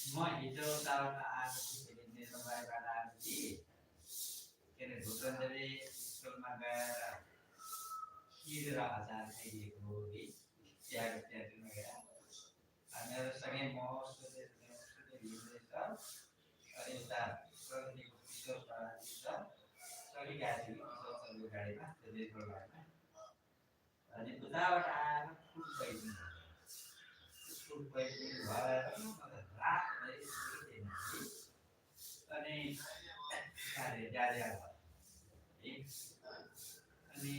म हिजो उताबाट आएपछि फेरि निर्णयबाट आएपछि के अरे भूपेन्द्रले स्कुलमा गएर खिर र अचार खाइदिएको हो कि चियाको प्याकेटमा गएर मेरो सँगै म हिँड्दैछ अनि यता प्रगतिको किशोर प्रधाजी छ सँगै गएको थियो कि किशोर सरको गाडीमा त्यो निर्भर गाडीमा अनि उताबाट आएर फुड पोइजन फुड पोइजन भएर रातभरि सुत्दै थिएन कि अनि डायरिया भयो अनि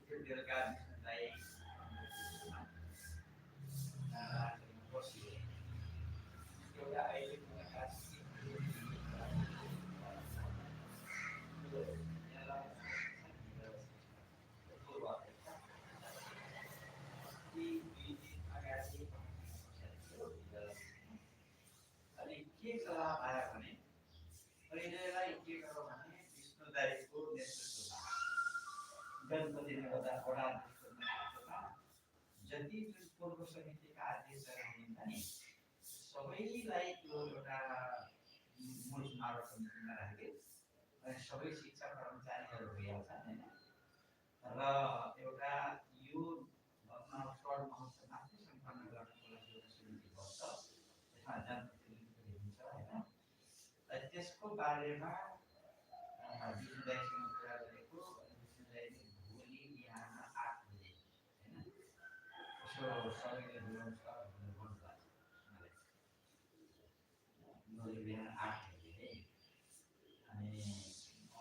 बेलुका निस्कँदै बसियो एउटा अहिलेको अगाडि अनि के सल्लाह पायो भने पहिलेलाई के गरौँ भने विष्णुदायको नेतृत्वमा गणपतिनगर वडा नेतृत्वमा जति जुन पूर्व समितिका अध्यक्षहरू हुनुहुन्छ नि सबैलाई त्यो एउटा मूल चुनाव समितिमा राख्यो अनि सबै शिक्षा कर्मचारीहरू भइहाल्छन् होइन र एउटा यो भग्नावशेष महोत्सव मात्रै सम्पन्न गर्नको लागि एउटा समिति बस्छ त्यसमा जनप्रतिनिधिहरू हुन्छ होइन र त्यसको बारेमा विष्णुदायसँग कुरा गरेको अनि विष्णुदायले भोलि बिहान 8 बजे होइन यसो सबैले बोलाउँछ भनेर भन्नुभएको छ मलाई भोलि बिहान 8 बजे है अनि म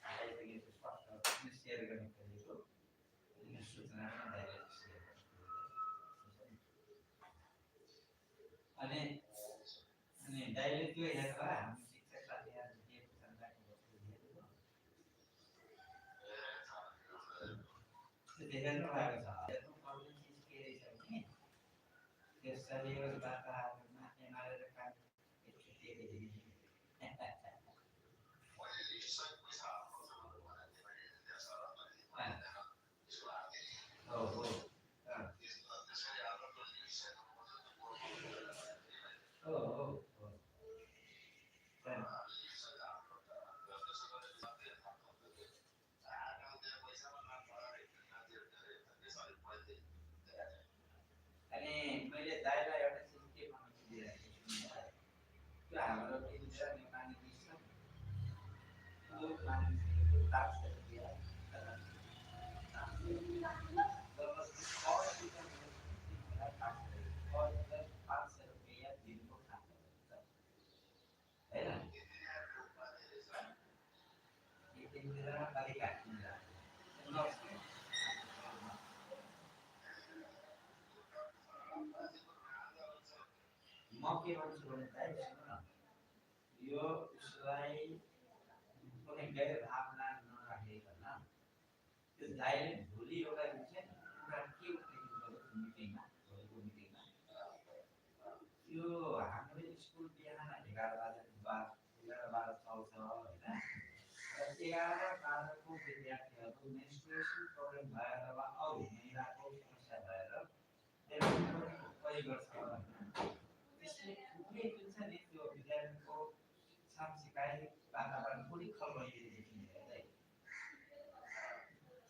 दाइसँग यसो स्पष्ट सेयर गर्ने खोजेको यो सूचना पनि दाइले सेयर अनि अनि दाइले त्यो हेरेर हामी शिक्षक साथीहरू दिएको जनताको वस्तु हेर्नु त्यो हेर्नु भएको छ हेर्नु पर्ने चिज के रहेछ भने त्यो शरीर वातावरणमा एमालेर काम एकचोटि हो हो हो हो अनि मैले दाइलाई एउटा चिज के भन्नु खोजिरहेको छु त्यो हाम्रो इन्डिया नेपाली देश छ त्यो मानिसहरूको टाक्स रुपियाँ ₹500 दिनको खानु होइन इन्दिरा बालिका इन्दिरा म के भन्छु भने दाइ सुन न यो उसलाई कुनै गैर भावना नराखिकन त्यो दाइले भोलि एउटा हुन्छ नि कुरा के उठाइदिनु मिटिङमा भोलिको मिटिङमा यो हाम्रो स्कुल बिहान 11:12 चल्छ होइन र 11:12 को विद्यार्थीहरू मेन्स्ट्रुएसन प्रब्लम भएर वा अरू महिलाको समस्या भएर प्रयोग गर्छ होइन त्यसले थुप्रै जुन छ नि त्यो विद्यार्थीको साफ सिकाइ वातावरण पूरी खलबली देखिने है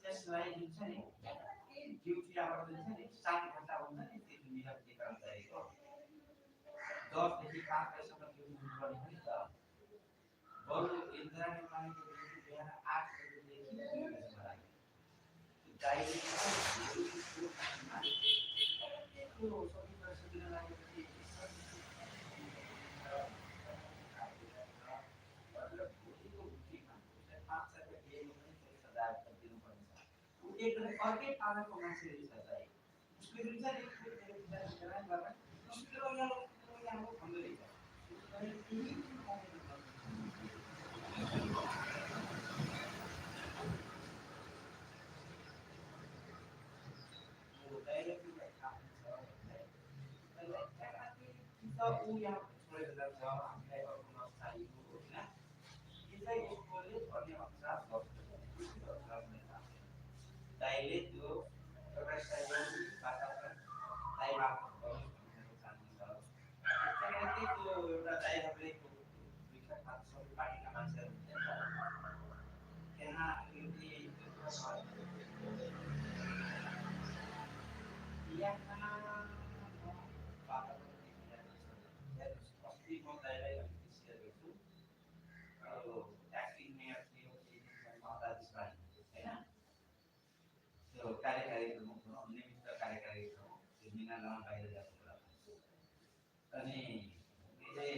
त्यसलाई जुन छ नि ड्युटी आवर जुन छ नि 7 घण्टा हुन्छ नि त्यो निरन्तर कर्मचारीको 10 देखि 5 बजेसम्म ड्युटी हुनुपर्ने हो नि त बरु इन्दिरा नेपालीको ड्युटी बिहान 8 बजेदेखि 2 बजेसम्म लाग्यो दाइले त्यो सबै सुविधा लागेपछि भोलिको मिटिङमा उसलाई 500 दिएको पनि 40,000 दिनुपर्ने छ ऊ एकदमै अर्कै पालाको मान्छे रहेछ दाइ उसको जुन छ नि भन्दै रहेछ उसले त्यही डाइरेक्टली थाहा हुन्छ त ऊ यहाँ छोडेर जान्छ हामीलाई अर्को नचाहिएको होइन कि चाहिँ यसकोले भन्ने अनुसार गर्छ दाइले त्यो एउटा सहयोगी वातावरण दाइ मार्फत गर्नु भनेर चाहनुहुन्छ मान्छेहरू हुन्छ नि त त्यहाँ अलिकति यहाँ अस्ति म दाइलाई अलिकति सेयर गर्छु अब एक्टिङ मेयर थियो केही दिन मताजिस भाइ होइन त्यो कार्यकारी प्रमुख निमित्त कार्यकारी प्रमुख त्यो मिनालामा बाहिर जाएको कुरा अनि मैले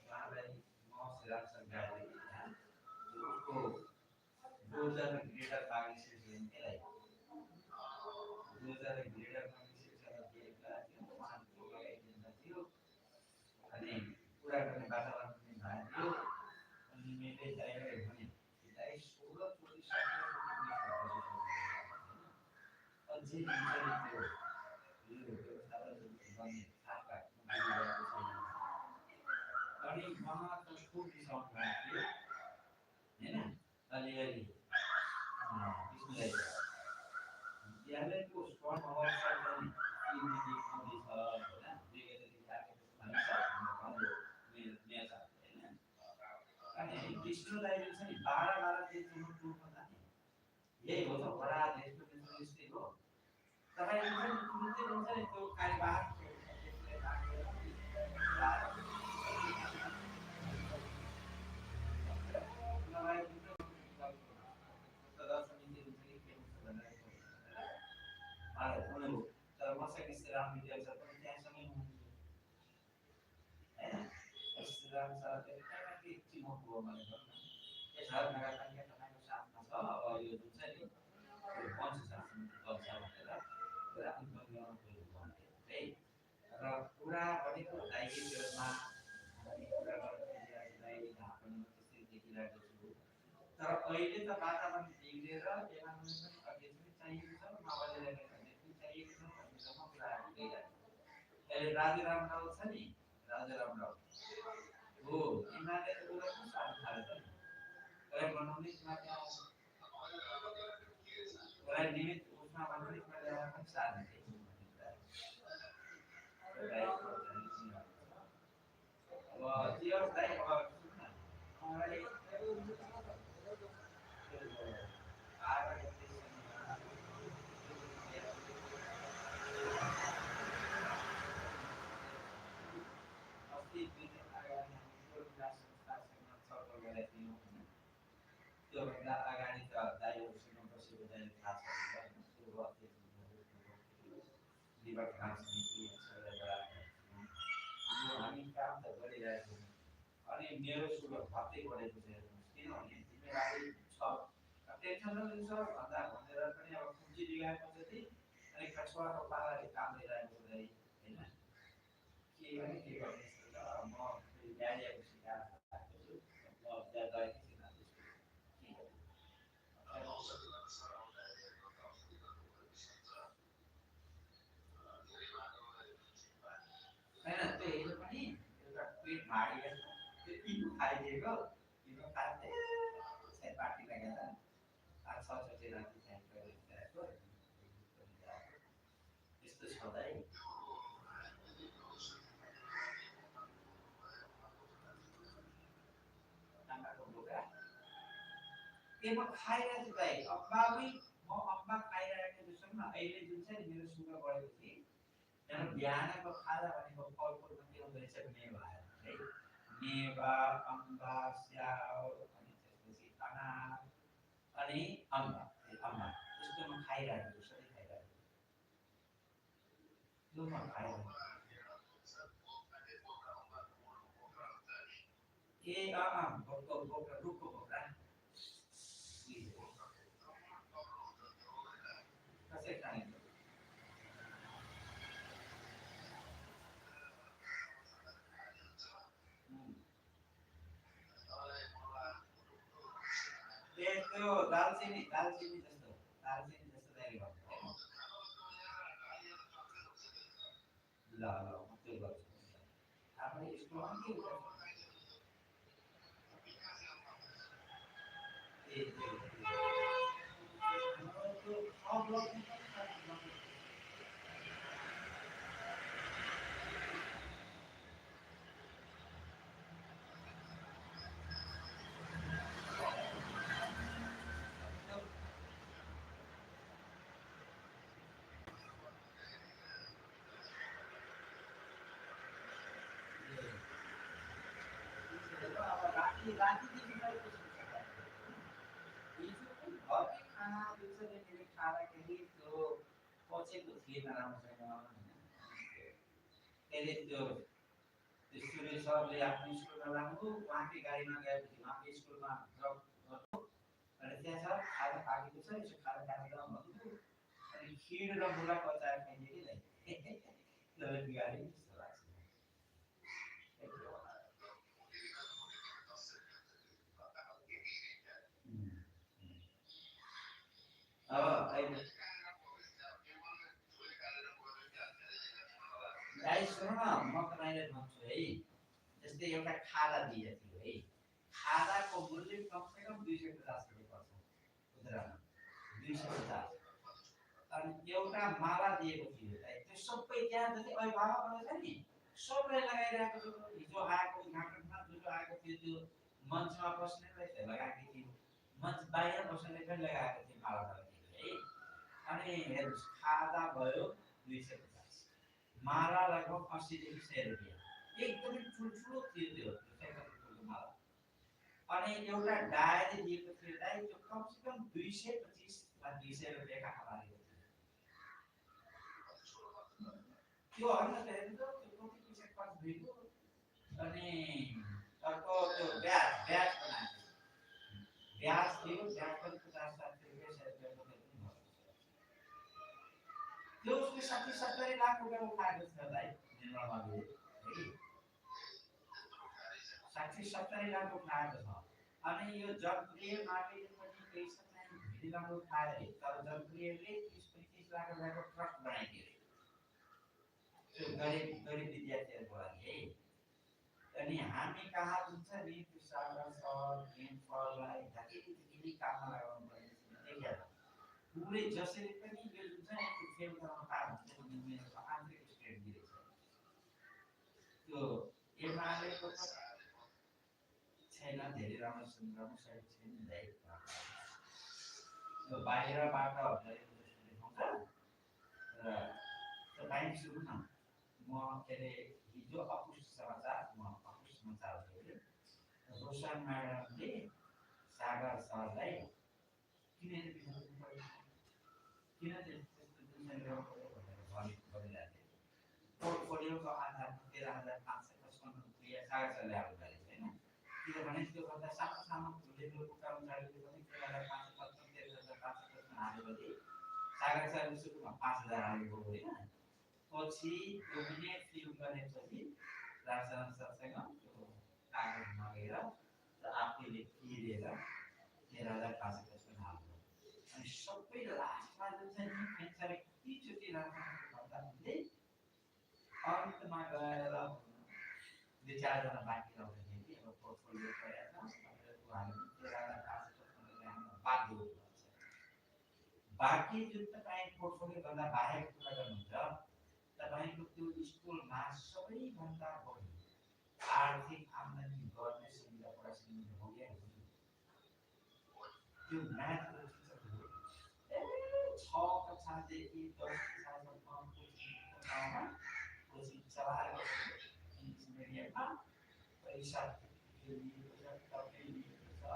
उहाँलाई म श्रीराम सरकारले उसको डोजर ग्रेटर माग्ने सिलसिलामा त्यसलाई डोजर ग्रेटर माग्ने सिलसिलामा दिएका थियो उहाँको एजेन्डा थियो अनि कुरा गर्ने वातावरण पनि भयो अनि मैले दाइलाई भने दाइ 16 चोटि 17 अझै त्यो व्यवस्थापन गर्ने थाहा अनि उहाँ त खुब रिसाउनु भएको थियो होइन अलिअलि विष्णुलाई बिहानको स्पट अवस्था पनि किनदेखि आउँदैछ होइन विगतदेखि आएको मेयर होइन अनि विष्णु दाइले छ नि 12 दिनसम्म टुरमा जाने यही हो त बडा देशको यस्तै हो तपाईँले चाहिँ तुरुन्तै हुन्छ नि त्यो कार्यवाहक तर मसँग श्रीराम विद्यालय छ पनि त्यहाँसँगै हुनुहुन्थ्यो होइन श्रीराम सरले के चिमोक हो मलाई भन्नु यसो नगरपालिका तपाईँको साथमा छ अब यो जुन चाहिँ नि पञ्चायत समिति बन्छ भनेर कुरा अनुमोदन भन्थे है र कुरा भनेको दाइको विरोधमा कुरा गर्दाखेरि पनि त्यस्तै देखिरहेको छु तर अहिले त वातावरण बिग्रेर यसमा पनि अध्यक्ष पनि चाहिएको छ माओवादीलाई अध्यक्ष पनि चाहिएको छ भन्नेसम्म कुराहरू गइरहेको छ अहिले राजु रामराव छ नि राजु रामराव हो यिनीहरूले त उसलाई पनि साथ थालेछ नि उसलाई बनाउने उसलाई निमित उसमा बनाउने ल्याएर पनि साथ दिए अब जे होस् दाइ अब सुन्न मलाई अस्ति 2 दिन अगाडि हाम्रो संस्थासँग छलफल गरेका थियौँ होइन त्योभन्दा अगाडि त दाइहरूसँग बसेको दाइले थाहा छ पूर्व निवास काम समिति हामी काम त गरिरहेको छौँ अनि मेरो सुगर भत्तै बढेको छ किनभने जिम्मेवारी छ टेन्सन नलिनु सर भन्दा भनेर पनि अब पुँजी लिएको जति अनि कछुवाको पालाले काम लिइरहेको हुँदै होइन के गर्ने के गर्ने म ड्याडीको सिकाएर भएको छु म ड्याडलाई होइन त्यो हिजो पनि एउटा पेट भारी त्यो इनो खाइदिएको इनो खाँदै सायद पार्टी लगेर 5-6 चोटि राति खाइदिएको यस्तो छँदै आमाको बोका त्यो म खाइरहेको छु दाइ अम्बा म अम्बा खाइरहेको छु सुन न अहिले जुन चाहिँ मेरो सुगर बढेको थिएँ त्यहाँ बिहानको खाजा भनेको फलफुलमा के हुँदो रहेछ मेवा है मेवा अम्बा स्याउ अनि त्यसपछि अनार अनि अम्बा यस्तो म खाइरहेको छु सधैँ खाइरहेको छु त्यो म खाइरहेको ए बोक्रा रुखको बोक्रा कसरी खाने त्यो दालचिनी जस्तो तयारी गर्नु ल म त्यो गर्छु हाम्रो स्कुलमा के ये राजनीति में कुछ नहीं है। ये जो घर के खाना दूसरे दिन खाना के लिए तो पहुंचे तो थिए ना राम से तेरे जो स्टूडेंट सबले आफ्नो स्कुलमा लानु उहाँकै गाडीमा गएपछि उहाँकै स्कुलमा ड्रप अनि त्यहाँ छ खाना पाकेको छ यसो खाना खान जाउँ भन्नु अनि खिर र मुलाको अचार खाइदिए कि नै तर बिगारी जस्तो लाग्छ अब अहिले गाई सुन न म तपाईँलाई भन्छु है जस्तै एउटा खादा दिए थियो है खादाको मूल्य कमसेकम 250 रुपियाँ पर्छ खुद्रामा 250 अनि एउटा माला दिएको थियो त्यो सबै त्यहाँ जति अभिभावकहरू छ नि सबले लगाइरहेको थियो हिजो आएको उद्घाटनमा जो आएको थियो त्यो मञ्चमा बस्नेलाई चाहिँ लगाएको थियो मञ्च बाहिर बस्नेले पनि लगाएको थियो माला लगाएको है अनि हेर्नुहोस् खादा भयो 250 माला लगभग 80 देखि 100 रुपियाँ एकदमै ठुल्ठुलो थियो त्यो सयपत्री माला अनि एउटा डायरी दिएको थियो दाइ त्यो कमसेकम 225 वा 200 रुपियाँका हवाले त्यो होइन त हेर्नु त त्यो कति पैसा खर्च भएको अनि अर्को त्यो ब्याज बनाएको ब्याज दियो ब्याज पनि 50-60 रुपियाँ 100 रुपियाँ पनि भयो त्यो उसले 60-70 लाख रुपियाँ उठाएको छ भाइ निर्मला बाबुले 60-70 लाख उठाएको छ अनि यो जनप्रिय मार्केटले पनि पैसा चाहिँ धेरै राम्रो उठायो तर जनप्रियले 30-35 लाख रुपियाँको ट्रस्ट बनाइदियो त्यो गरिब विद्यार्थीहरूको लागि है अनि हामी कहाँ हुन्छ नि त्यो सागर सहर गेम फललाई धकेली काममा लगाउनु पर्ने देखिया पुरै जसरी पनि यो जुन चाहिँ त्यो फेल गर्न पार हुन्छ मेरो आन्तरिक स्टेट दिएको छ त्यो एमालेको छैन धेरै राम्रो सुन्दर साइड छैन दाइ त्यो बाहिरबाट देखाउँछ र तपाईँ सुन्नु न म के अरे हिजो अपुष्ट समाचार म अपुष्ट समाचार हेरेँ रोशन म्याडमले सागर सरलाई किन पोर्टफोलियोको आधारमा 13,555 रुपियाँ सागर सरले आउनु गरेको होइन किनभने त्योभन्दा सानो सानो लेभलको कर्मचारीले पनि 13,555 13,555 हाल्यो भने सागर सरले सुरुमा 5,000 हालेको होइन पछि डोमिनेट फिल गरेपछि राजन सरसँग त्यो कागज मागेर र आफैले तिरेर 13,555 हाल्नु अनि सबै लास्टमा जुन चाहिँ फेन्सरले कतिचोटि राख्दा हुँदै अन्तमा गएर दुई चारजना बाँकी रहँदाखेरि कि अब पोर्टफोलियो प्रयास उहाँले 13,555 बाध्य हुनुहुन्छ बाँकी जुन तपाईँ पोर्टफोलियो भन्दा बाहेक कुरा गर्नुहुन्छ तपाईको त्यो स्कुलमा सबैभन्दा बढी आर्थिक आम्दानी गर्ने सुविधा प्रशासन भोगेको त्यो म्याथको टिचरहरू 6 कक्षादेखि 10 कक्षासम्म कोचिङमा कोचिङ चलाएको इङ्ग्लिस मिडियममा पैसा लिएको छ तपाईँ लिएको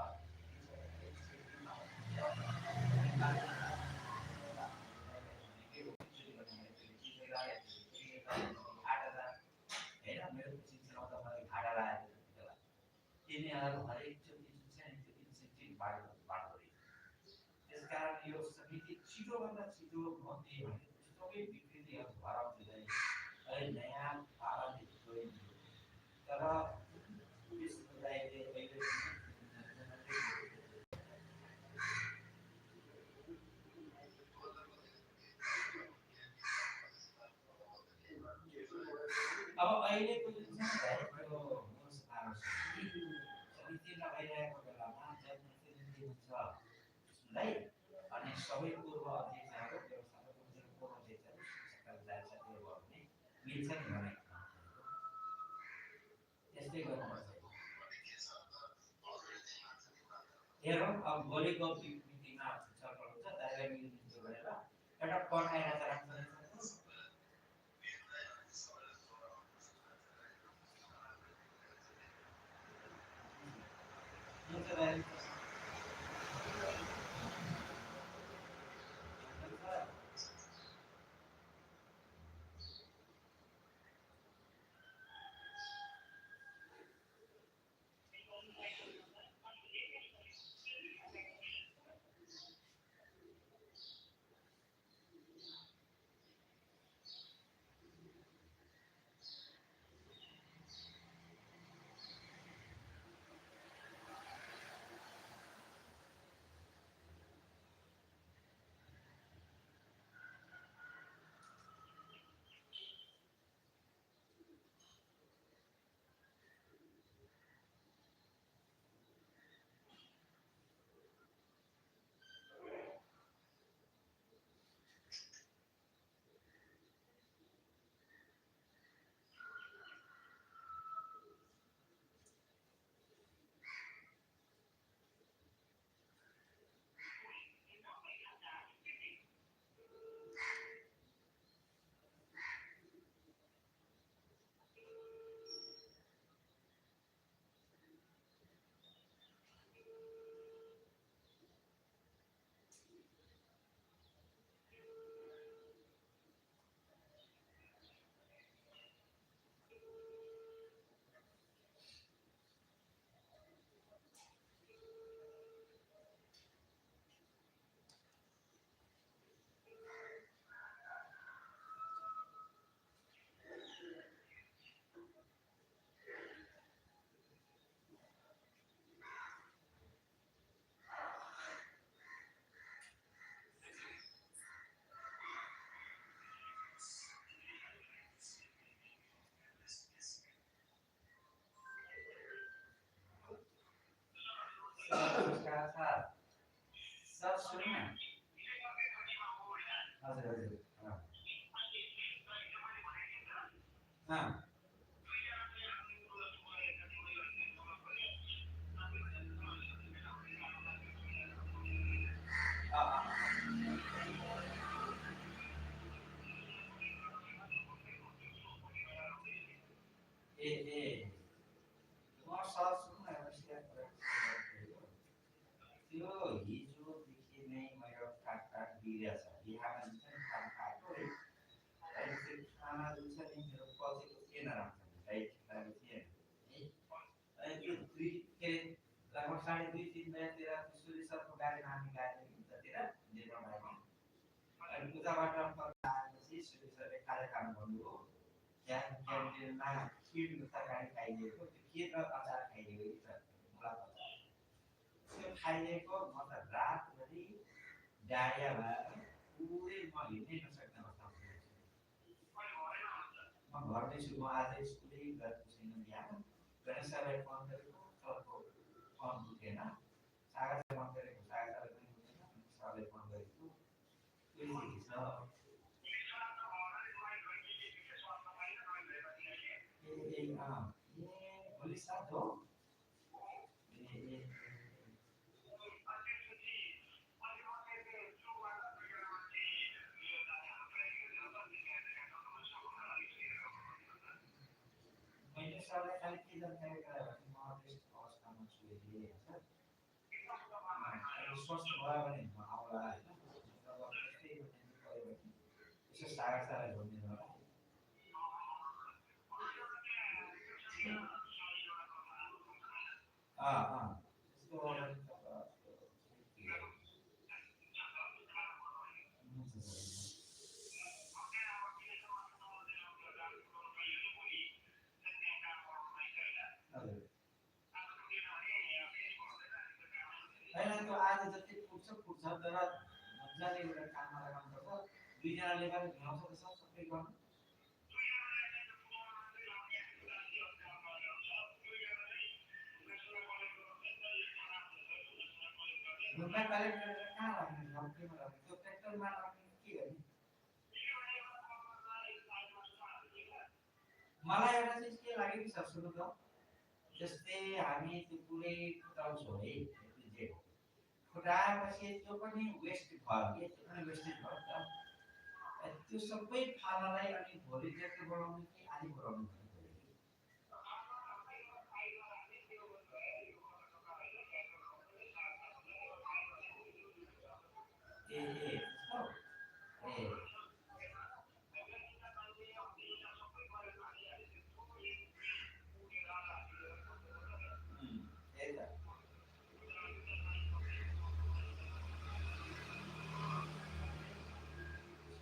तिनीहरू हरेकचोटि जुन चाहिँ त्यो इन्सेन्टिभ बाँड्दो त्यसकारण यो समिति छिटोभन्दा छिटो भन्दै भने सबै विकृतिहरू हराउँदै अहिले नयाँ पाराले जोडिन्छ तर पुलिस समुदायले अहिले अब अहिलेको जुन चाहिँ यो समितिमा भइरहेको बेलामा जनप्रतिनिधि हुन्छ है अनि सबै पूर्व अध्यक्षहरू व्यवस्थापक पूर्व अध्यक्षहरू शिक्षकहरू साथीहरू भयो भने मिल्छ नि भने त्यस्तै गर्नुपर्छ हेरौँ अब भोलिको मिटिङमा छलफल हुन्छ त्यसलाई मिलिमिल्छ गरेर एउटा पढाएर राख्छ ए ए म सर्च सुन्नु एउटा सेयर गरेको त्यो हिजोदेखि नै मेरो काट बिग्रिया छ बिहान हुन्छ नि खाना खाएको है अनि त्यो खाना जुन छ नि मेरो पचेको थिएन राम्रोसँग डाइट खाएको थिएन है अनि त्यो दुई के लगभग 2:30-3 बजेतिर सूर्य सरको गाडीमा हामी गएको थियौँ उतातिर निर्मल भाइमा अनि उताबाट फर्केर आएपछि सूर्य सरले खाजा खानु भन्नुभयो त्यहाँ क्यान्टिनमा खिरको तरकारी खाइदिएको त्यो खिर र अचार खाइदिएको कि त मुला अचार त्यो खाइदिएको म त रातभरि डायरिया भएर पुरै म हिँड्नै नसक्ने अवस्थामा पुगेको म घरमै छु म आज स्कुलै गएको छैन बिहान गणेश सरलाई फोन गरेको सरको फोन उठेन सागरलाई फोन गरेको सागरलाई पनि उठेन सरलाई फोन गरेको त्यो छ ए भोलि 7 हो ए मैले सरलाई खालि के जानकारी गरायो भने म त्यस्तो अवस्थामा छु अहिले सर स्वस्थ भयो भने म आउँला होइन त्यस्तै पऱ्यो भने यसो सागर सरलाई भनिदिनु होला त्यस्तो भयो भने हुन्छ सर हजुर होइन त्यो आज जति पुग्छ तर मजाले एउटा काममा लगाउनुपर्छ दुईजनाले पनि भ्याउँछ त सर सबै गर्नु ढुङ्गा कलेक्ट गरेर कहाँ राख्ने केमा राख्ने त्यो ट्र्याक्टरमा राख्ने के गर्ने मलाई एउटा चिज के लाग्यो कि सर सुन्नु त जस्तै हामी त्यो पुरै फुटाउँछौँ है जेट फुटाएपछि त्यो पनि वेस्ट भयो कि त्यो पनि वेस्टेज भयो नि त त्यो सबै फाल्नलाई अनि भोलि ट्र्याक्टर बनाउनु कि आदि बनाउनु ए ए त्यस्तो ए त्यही त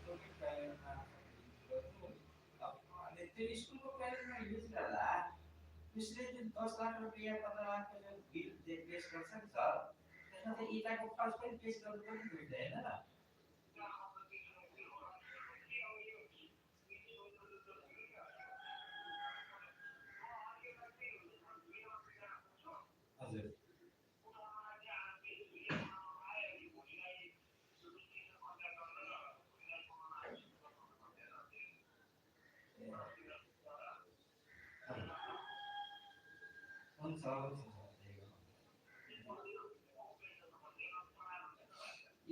स्कुलकै प्राइभेटमा गर्नु अनि त्यो स्कुलको प्राइभेटमा युज गर्दा उसले जुन 10 लाख रुपियाँ 15 लाखको जुन बिल पेस गर्छ नि सर त्यसमा त इटाको खर्च पनि पेस गर्नु पनि बुझ्दैन हजुर हुन्छ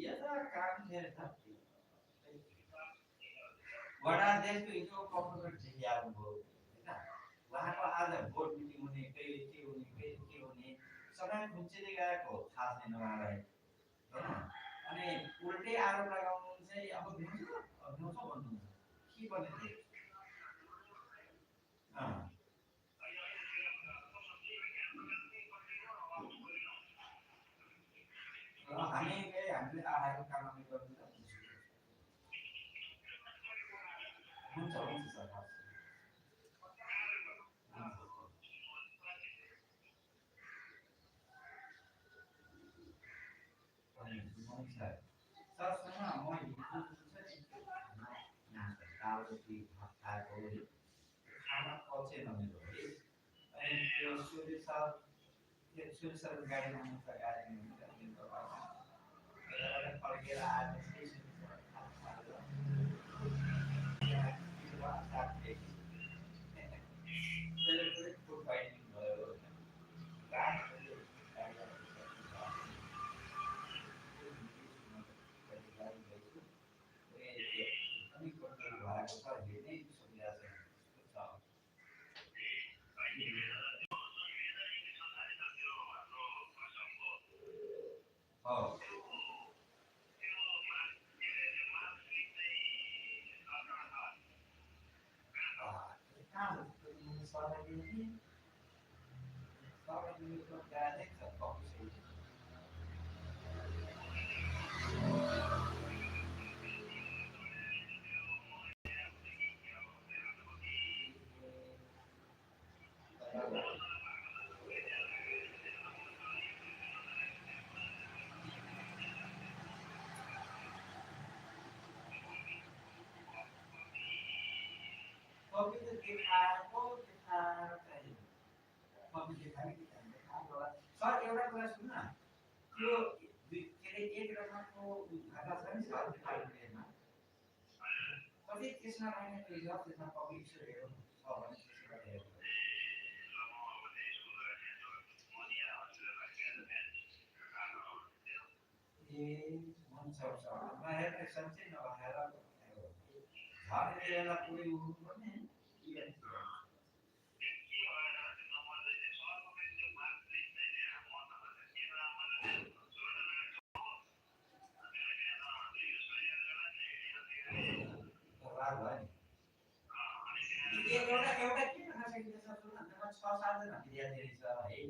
यता काम थियो त वडा अध्यक्षको हिजो कम्प्युटर देखि आउनुभयो होइन उहाँको आज बोर्ड मिटिङ हुने कहिले के हुने समय खुम्चिँदै गएको थाहा छैन उहाँलाई होइन अनि उल्टै आरोप लगाउनु चाहिँ अब भ्याउँछ भन्नुहुन्छ के गर्ने थियो हामीले आएको कामले गर्नु हुन्छ सर सर सुन म हिजो जुन छ नि दाल रोटी भात खाएको है खाना पचेन मेरो है अनि त्यो सूर्य सर गाडीमा मुसा गाडीमा फर्केर आएपछि सूर्य सर खाना खाएर फुड फाइटिङ भयो सर एउटा कुरा सुन्नु न त्यो के अरे एक रकमको घाटा छ नि सर फाइलमा कति त्यसमा राख्ने रिजल्ट त्यसमा पब्लिक हेरौँ छ भने त्यसबाट हेरौँ ए हुन्छ सर म हेर्ने सन्चै नभएर झन् यसलाई पुरै उठ्नु पर्ने एउटा के भन्न सकिन्छ सर सुन्नु न 6-7 जना विद्यार्थी रहेछ है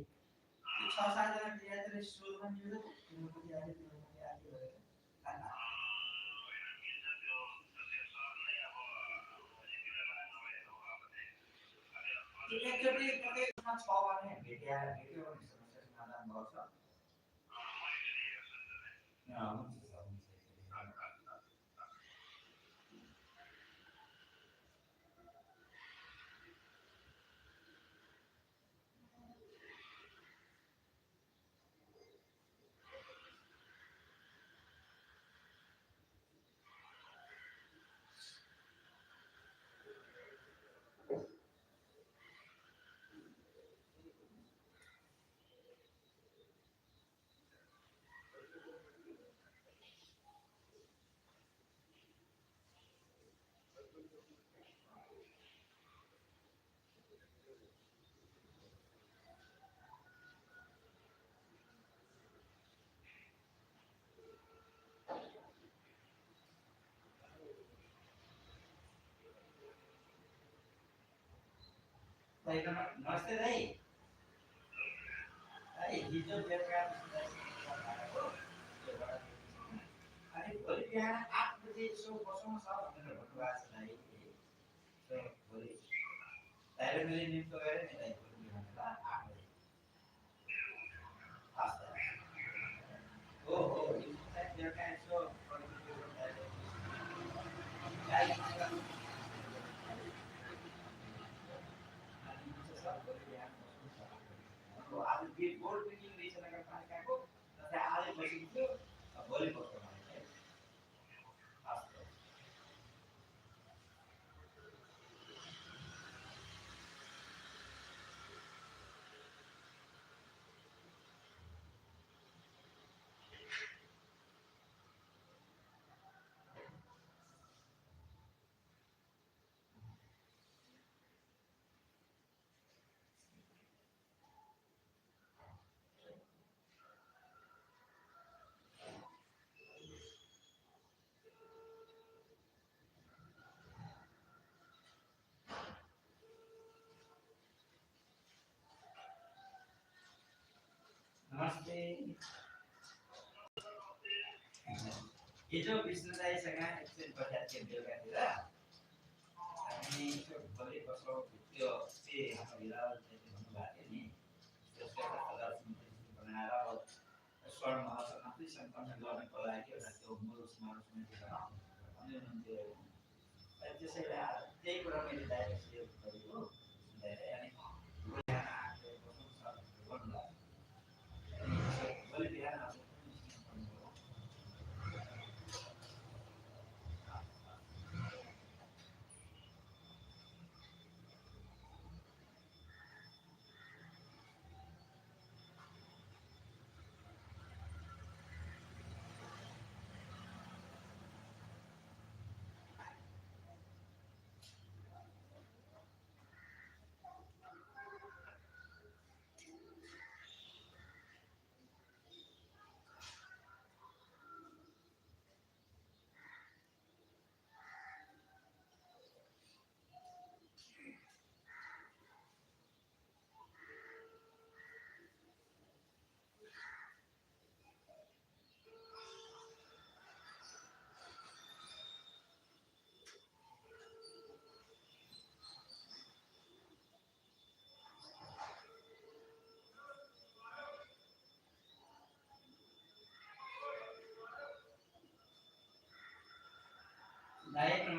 त्यो 6-7 जना विद्यार्थीले सुरुमा मिल्यो तिम्रो पनि आयो तिम्रो पनि आयो भनेर एकचोटि प्रत्येकमा 6 भने भेट्यो भने समस्या समाधान गर्छ नमस्ते दाइ हिजो बेलुका अनि भोलि बिहान 8 बजे यसो बसौँ सर भनेर भन्नुभएको छ दाइ भोलि दाइले मैले निम्तो गरेँ नि दाइ भोलि बिहान ल 8 बजे हो बेलुका यसो आज बोर्ड मिटिङ रहेछ नगरपालिकाको र आज बसिन्थ्यो भोलि बस्छ भने हस् नमस्ते हिजो विष्णु दाइसँग एकछिन बजार थियो बेलुकातिर हामी भोलि बस्छौँ त्यो हाम्रो हिराल भन्नुभएको थियो नि त्यसको बनाएर अब स्वर्ण महोत्सव मात्रै सम्पन्न गर्नको लागि एउटा त्यो मूल समारोह भन्दै हुनुहुन्थ्यो त्यसैले त्यही कुरा मैले दाइले सेयर गरेको अनि भोलि बिहान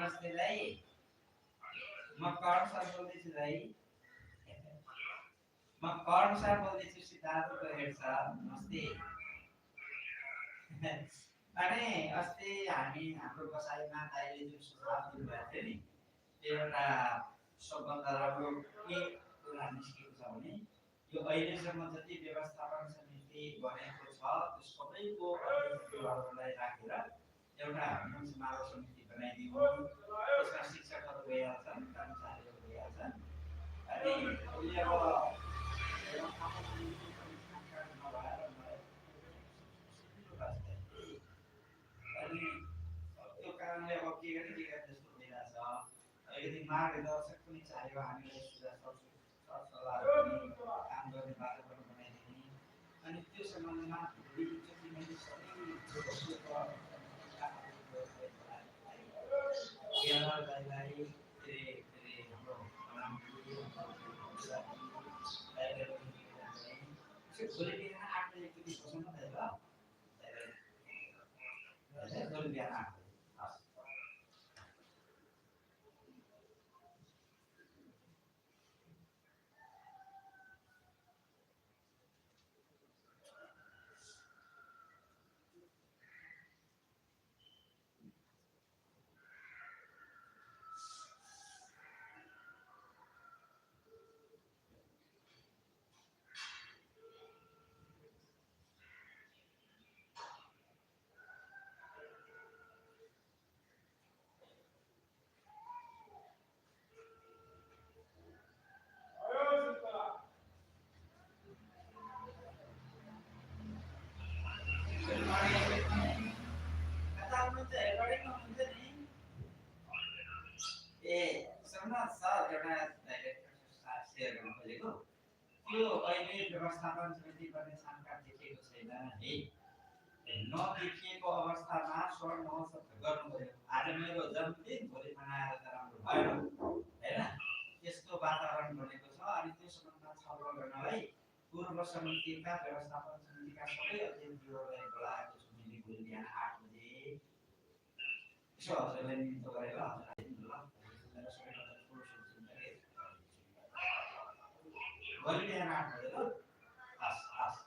नमस्ते दाई म कर्ण सर बोल्दैछु दाई म कर्ण सर बोल्दैछु सिद्धार्थको हेड सर नमस्ते अनि अस्ति हामी हाम्रो बसाइमा दाइले जुन सुझाव दिनुभएको थियो नि त्यो एउटा सबभन्दा राम्रो के कुरा निस्केको छ भने यो अहिलेसम्म जति व्यवस्थापन समिति बनेको छ त्यो सबैको अध्यक्षहरूलाई राखेर एउटा मुन्सिपाल समिति बनाइदिनु त्यसमा शिक्षकहरू भइहाल्छन् कर्मचारीहरू भइहाल्छन् अनि अहिले अब व्यवस्थापन समितिको पनि छानकाट नभएर मलाई सजिलो लाग्छ अनि त्यो कारणले अब के गर्ने जस्तो भइरहेछ अलिकति मार्गदर्शक पनि चाहियो हामीलाई सरसल्लाह पनि काम गर्ने वातावरण बनाइदिने अनि त्यो सम्बन्धमा भोलिचोटि मैले सबै दाइलाई के अरे हाम्रो भोलि बिहान 8 बजे एकचोटि बसौँ न दाइ ल भोलि बिहान 8 बजे हस् ए सुन्नुहोस् सर एउटा सेयर गर्न खोजेको त्यो अहिले व्यवस्थापन समिति गर्ने छानकाट देखिएको छैन है नदेखिएको अवस्थामा स्वर्ण महोत्सव गर्नु पर्यो आज मेरो जन्मदिन भोलि मनाएर त राम्रो भएन हैन त्यस्तो वातावरण बनेको छ अनि त्यो सम्बन्धमा छलफल गर्नलाई पूर्व समितिका व्यवस्थापन समितिका सबै अध्यक्षहरूलाई बोलाएको छु मैले भोलि बिहान 8 बजे यसो हजुरलाई निम्तो गरेर हजुरलाई ल मेरो सबैभन्दा ठुलो शुभचिन्तक भोलि बिहान 8 बजे ल हस् हस्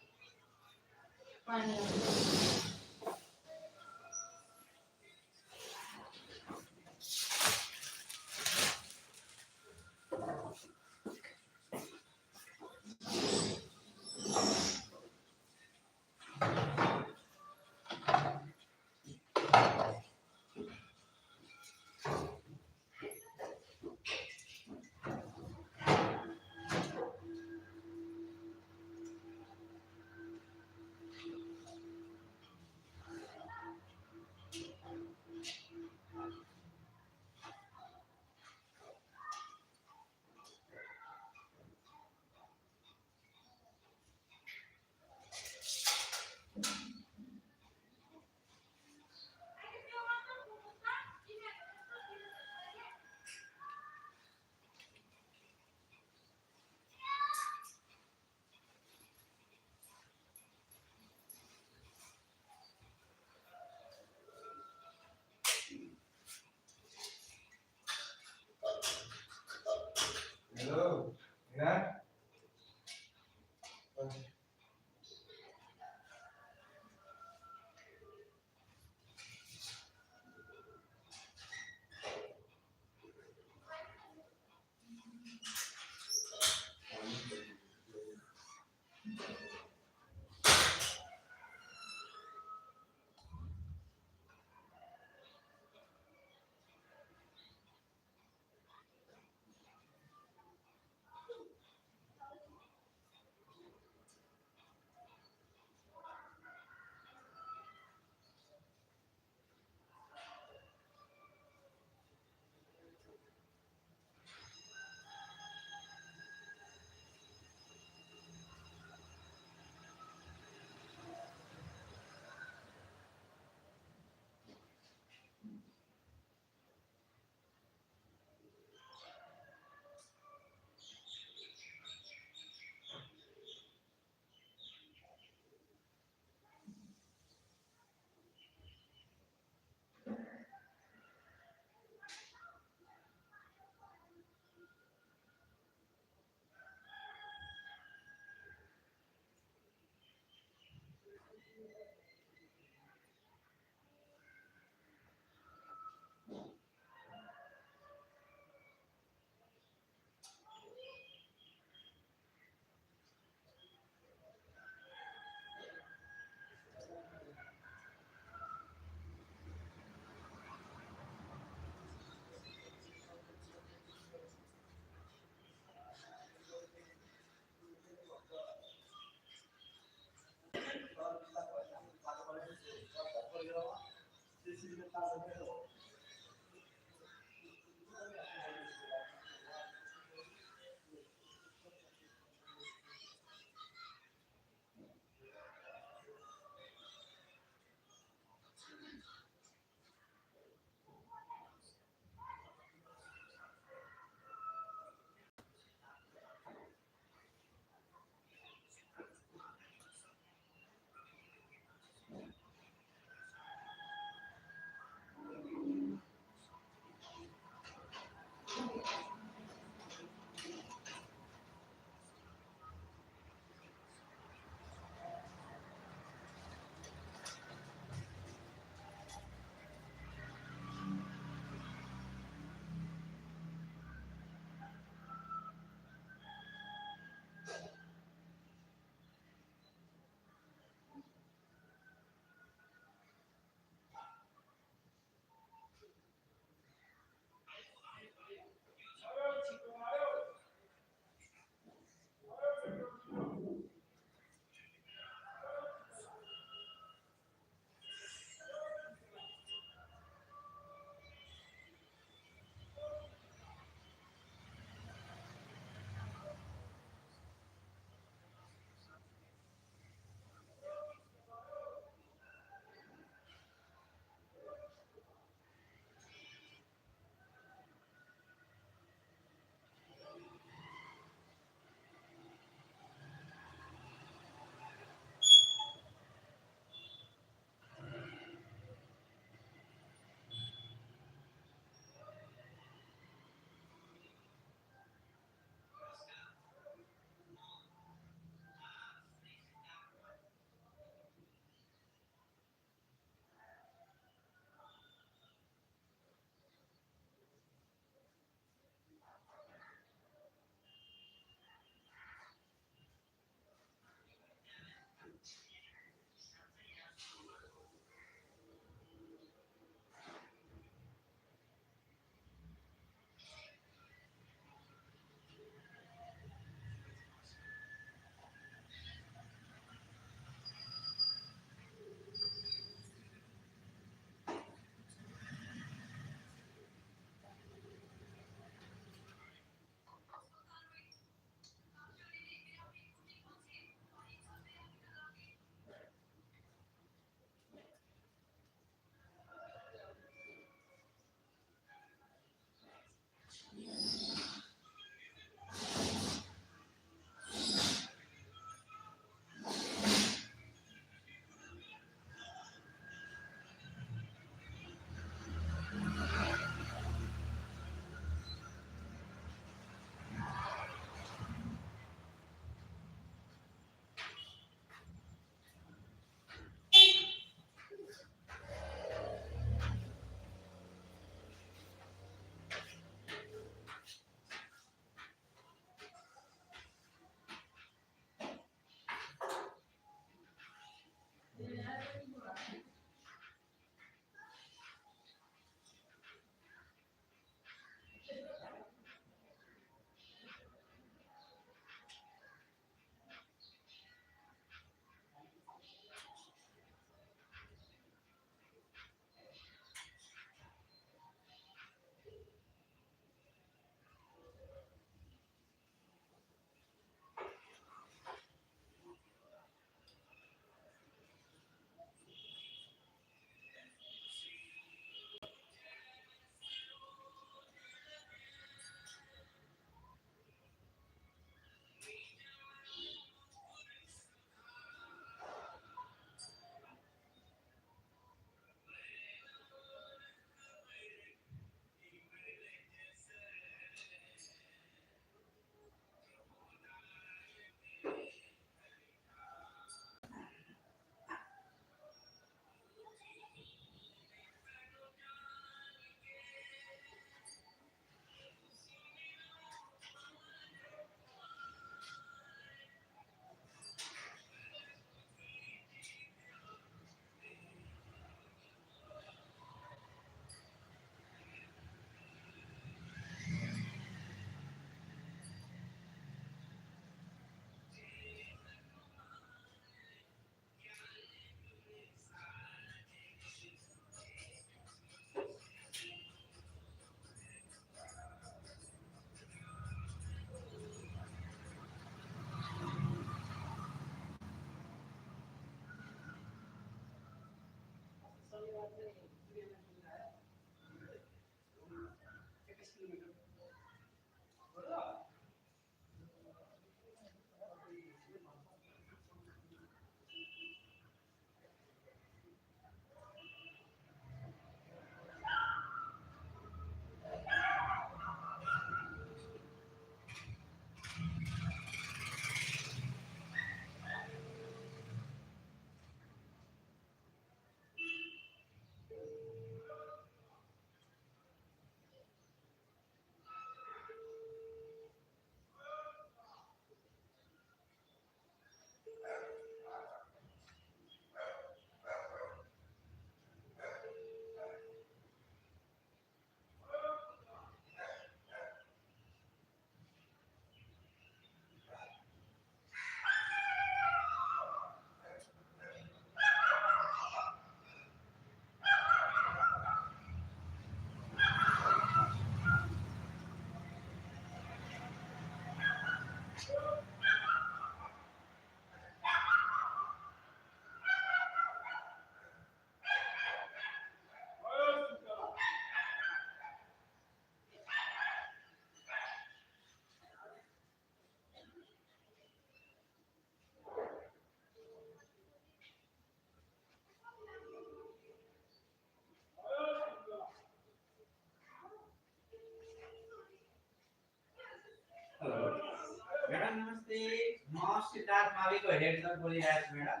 सिद्धार्थ माविको हेडसर बोलिरहेको छु म्याडम।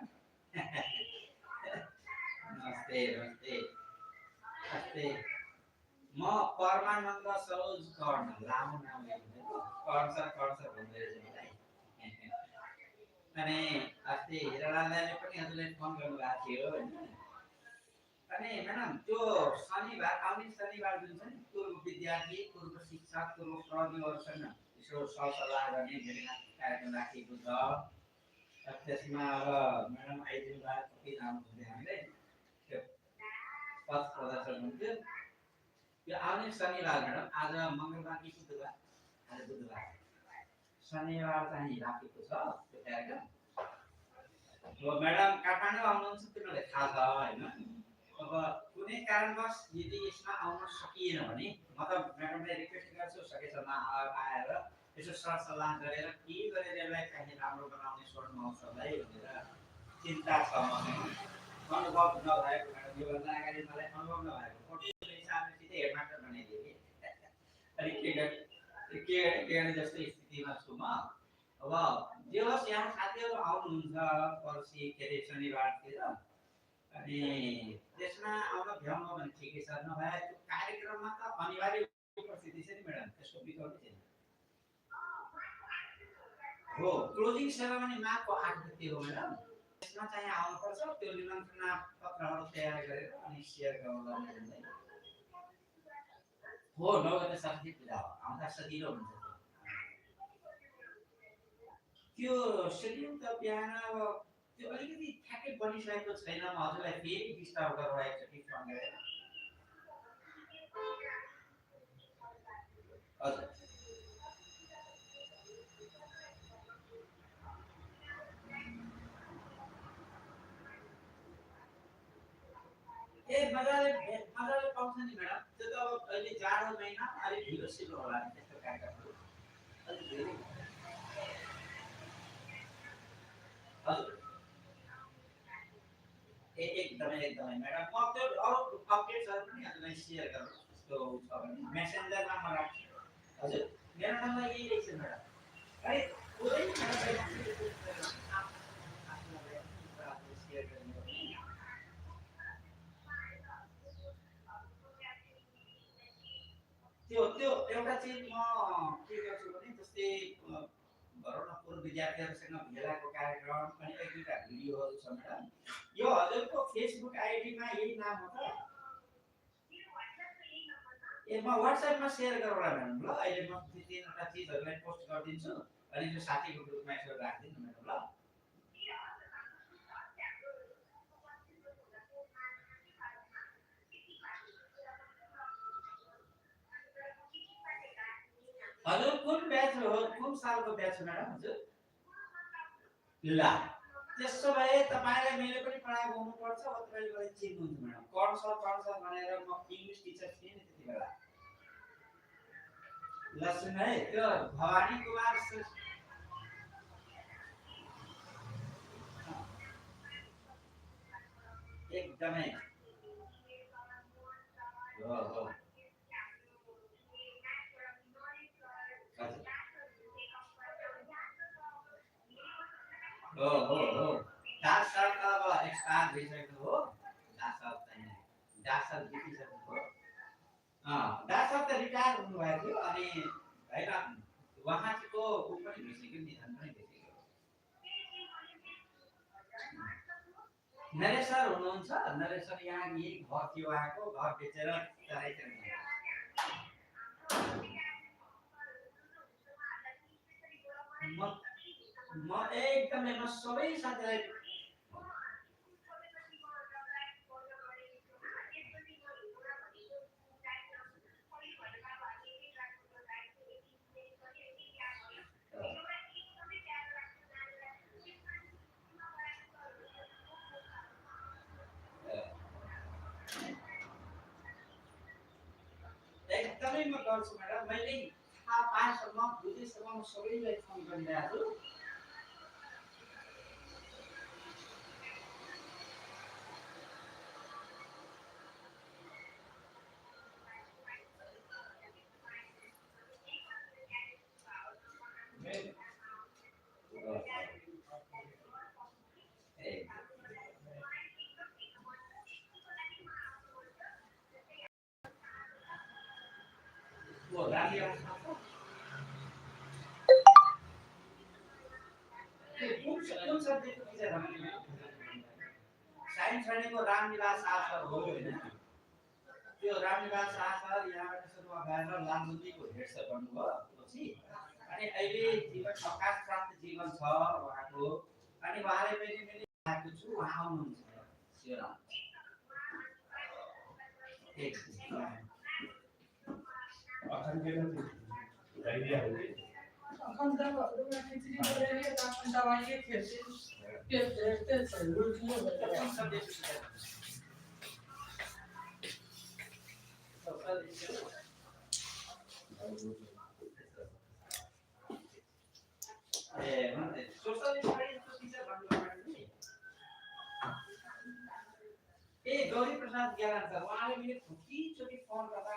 नमस्ते नमस्ते नमस्ते। म परमानन्द सरोज कर्ण, लामो नाम लेख्नु कर्ण सर भन्दै रहेछ मलाई। अनि अस्ति हिरालालले पनि हजुरले फोन गर्नुभएको थियो होइन। अनि म्याडम त्यो शनिबार आउने शनिबार जुन छ नि पूर्व विद्यार्थी पूर्व शिक्षक पूर्व कर्मीहरूसँग यसो सरसल्लाह गर्ने भेटघाट कार्यक्रम राखिएको छ। त्यसमा अब म्याडम आइदिनु भयो कति राम्रो हुन्थ्यो हामीले त्यो पथ प्रदर्शन हुन्थ्यो। यो आउने शनिबार म्याडम, आज मङ्गलबार कि बुधबार, आज बुधबार, शनिबार चाहिँ राखेको छ त्यो कार्यक्रम। अब म्याडम काठमाडौँ आउनुहुन्छ तिमीलाई थाहा छ होइन। अब कुनै कारणवश यदि यसमा आउन सकिएन भने म त म्याडमलाई रिक्वेस्ट गर्छु सकेसम्म आएर यसो सरसल्लाह गरेर के गरेर यसलाई चाहिँ राम्रो बनाउने स्वर्ण महोत्सवलाई भनेर चिन्ता छ मसँग। अनुभव नभएको म्याडम, योभन्दा अगाडि मलाई अनुभव नभएको फोटोको हिसाबले सिधै हेडमास्टर बनाइदियो कि। अनि के गर्ने जस्तो स्थितिमा छु म। अब जे होस् यहाँ साथीहरू आउनुहुन्छ पर्सि के अरे शनिबारतिर, अनि त्यसमा आउन भ्याउनु भने ठिकै छ, नभए त्यो कार्यक्रममा त अनिवार्य उपस्थिति छ नि म्याडम, त्यसको विकल्प छैन। हो, क्लोजिङ सेरेमनी मार्चको 8 गते हो म्याडम। त्यसमा चाहिँ आउनुपर्छ, त्यो निमन्त्रणा पत्रहरू तयार गरेर अनि सेयर गर्नु भन्दै हो। 9 गते सरस्वती पूजा हो, आउँदा सजिलो हुन्छ। त्यो सेड्युल त बिहान अब त्यो अलिकति ठ्याक्कै बनिसकेको छैन। म हजुरलाई फेरि डिस्टर्ब गरेर एकचोटि फोन गरेर हजुर ए मजाले पाउँछ नि म्याडम। त्यो त अब अहिले जाडो महिना अलिक ढिलो सिलो होला नि त्यस्तो कार्यक्रमहरू अलिक धेरै। हजुर एकदमै म्याडम, म त्यो अरू अपडेट्सहरू पनि हजुरलाई सेयर गर्छु। त्यस्तो छ भने मेसेन्जरमा म राख्छु। हजुर मेरो नम्बर यही रहेछ म्याडम। है पुरै म्याडम सेयर गर्नु। त्यो एउटा चाहिँ म के गर्छु भने जस्तै भनौँ न पूर्व विद्यार्थीहरूसँग भेलाको कार्यक्रम अनि एक दुईवटा भिडियोहरू छ म्याडम। यो हजुरको फेसबुक आइडीमा यही नाम हो त? ए म व्हाट्सएपमा सेयर गरौँला म्याडम ल। अहिले म दुई तिनवटा चिजहरूलाई पोस्ट गरिदिन्छु अनि त्यो साथीको ग्रुपमा यसो राखिदिनु म्याडम ल। हजुर कुन ब्याच हो, कुन सालको ब्याच हो म्याडम हजुर? ल त्यसो भए तपाईँलाई मैले पनि पढाएको हुनुपर्छ, अब तपाईँले मलाई चिन्नुहुन्छ म्याडम। कर्ण सर भनेर म इङ्ग्लिस टिचर थिएँ नि त्यति बेला। ल सुन है, त्यो भवानी कुमार एकदमै हो हो हो हो हो। दास सर त अब एक्सपायर भइसक्नु हो। दास सर चाहिँ दास सर बितिसक्नु हो। दास सर त रिटायर हुनुभएको थियो। अनि होइन उहाँको ऊ पनि भइसक्यो, निधन पनि भइसक्यो। नरेश सर हुनुहुन्छ। नरेश सर यहाँ यही घर थियो, उहाँको घर बेचेर चराइतिर म एकदमै म सबै साथीलाई एकदमै म गर्छु म्याडम। मैले थाहा पाएसम्म बुझेसम्म म सबैलाई फोन गरिरहेको छु। वो रामलीला कुन सब्जेक्टको टिचर भन्नु साइन्स भनेको रामविलास आचार हो हैन त्यो रामविलास आचार यहाँबाट सुरुमा गरेर लालबुद्धीको हेड सर भन्नुभयो पछि अनि अहिले जीवन अवकाश प्राप्त जीवन छ उहाँको अनि उहाँले पनि मैले आएको छु उहाँ आउनुहुन्छ सिरा एक अखन के आइडिया हो अखन त खिचडी गरेर आफ्नो दबाई खेल्थे त्यो रुचि ए गौरी प्रसाद ज्ञान सर उहाँले मैले थुकीचोटि फोन गर्दा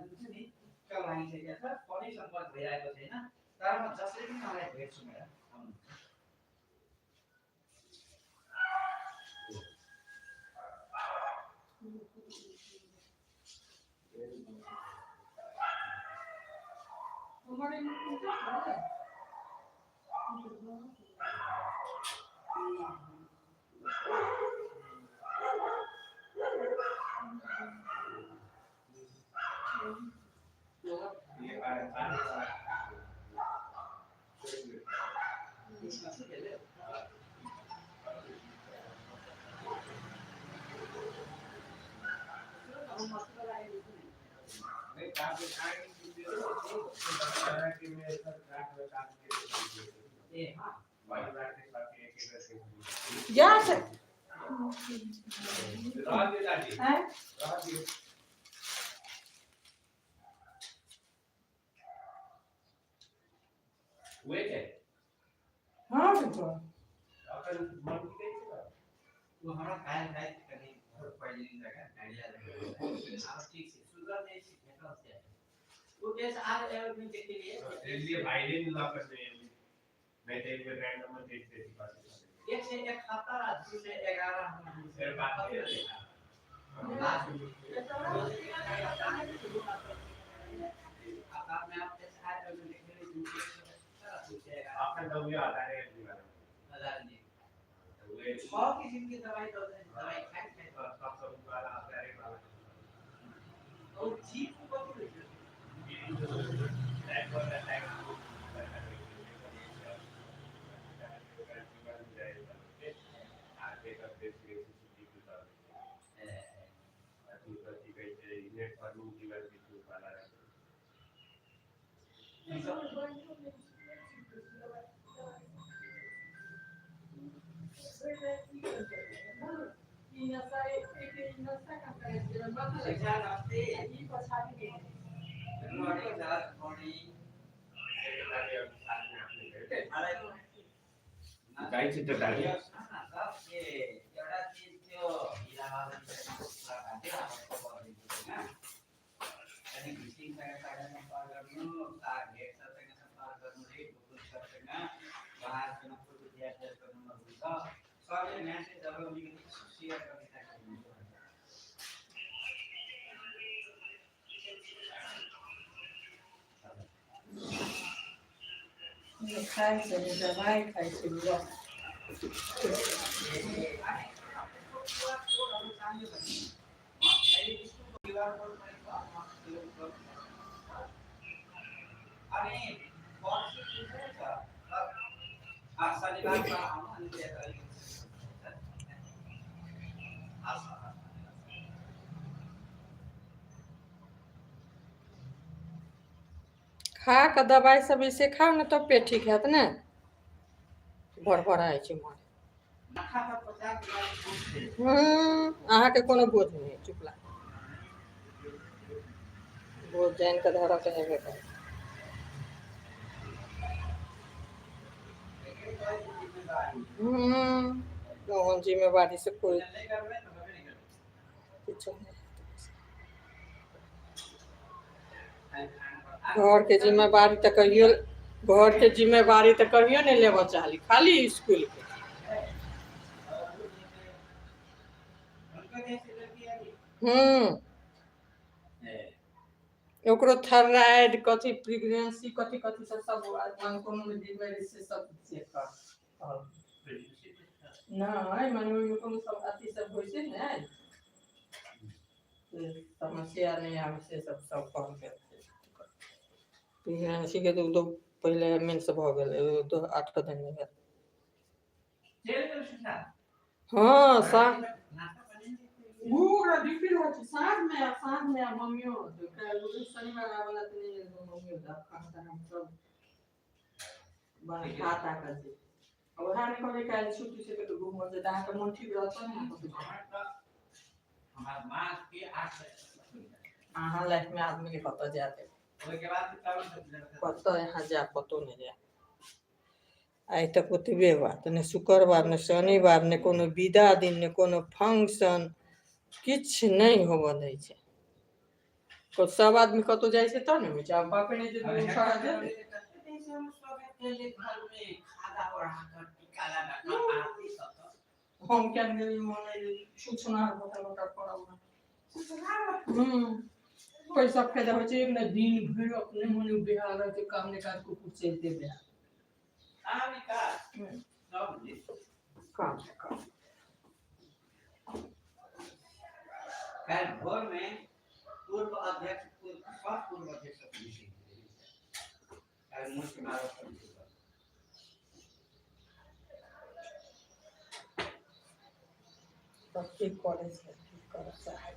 जुन नि कल लागिसकेको छ फोनै सम्पर्क भइरहेको छैन तर म जसरी पनि उहाँलाई भेट्छु मेरो Yes. Wait. हाँ बिल्कुल। अपन मन की नहीं चला। वो हमारा कायल कायल करने पहले दिन लगा आइडिया लगा। आप ठीक से सुगर ने सीखा से। वो कैसे आज एवरग्रीन के लिए इसलिए भाईलिन ला करते हैं मैं एक रैंडम नंबर देख देती बात एक से एक खाता दूसरे 11 हम फिर बात करते हैं लास्ट आप में आप जैसे आज जो लिखने दूसरे आपका दवाई आता है हजार नहीं वो 6 किस्म की दवाई दो दवाई खाए और सब वाला आता है वाला और जीप को that was the time guide चित्र डालिए ये एउटा चीज त्यो इलाहाबाद अनि घिसिङ सँग सम्पर्क गर्नु तार गेट सँग सम्पर्क गर्नु रे गुगल सँग उहाँसँग फोटो शेयर गर्नु हुन्छ सबले म्यासेज जब लिएको शेयर गर्ने खाइ छै दवाई खाइ छै बुआ खा के दवाई सब इसे खाओ ना तो पेट ठीक है ना भरभराइ छै मन अहाँ के कोनो बोझ नहीं चुपला बोझ जान के धर के हेबे कर कौन जिम्मेवारी से कोई घर के जिम्मेवारी तो कहियो घर के जिम्मेवारी तो कहियो नहीं लेबो चाहली खाली स्कूल के ओकरो थायराइड कथी प्रेगनेंसी कथी कथी सब कोनो में बीमारी से सब चेक कर नहीं माने ओहिमे कोनो सब अथी सब होइ छै ने समस्या नहीं आवे से सब कॉल करते प्रेगनेंसी के तो पहले मेंस भ गेलै तो 8 दिन में हाँ सा पूरा डिफिन हो छै साँझ में मम्मियो शनिवार वाला दिन मम्मियो दा खाता हम सब बना खाता कर दे अब हां करे काल छुट्टी से तो घूम जे दा के मन ठीक रहत ना हमार मां के 8 हां लाइफ में आदमी के पता जाते ओके बाद पता यहाँ जा पतो नहीं जा आइ तक ओतबे बात ने शुक्रवार ने शनिवार ने कोनो विदा दिन ने कोनो फंक्शन किछ नहीं होबऽ दै छै को सब आदमी कतो जाय छै त ने होइ छै अब बापे ने जे सारा दे हम क्या नहीं माने सूचना बता पड़ा पैसा फायदा हो छै ना दिन भर अपने मने बिहार के काम ने काज को कुछ चलते बे काम कल भोर में पूर्व अध्यक्ष पूर्व अध्यक्ष कल मुख्य मारो सब ठीक करे छै ठीक करे चाहे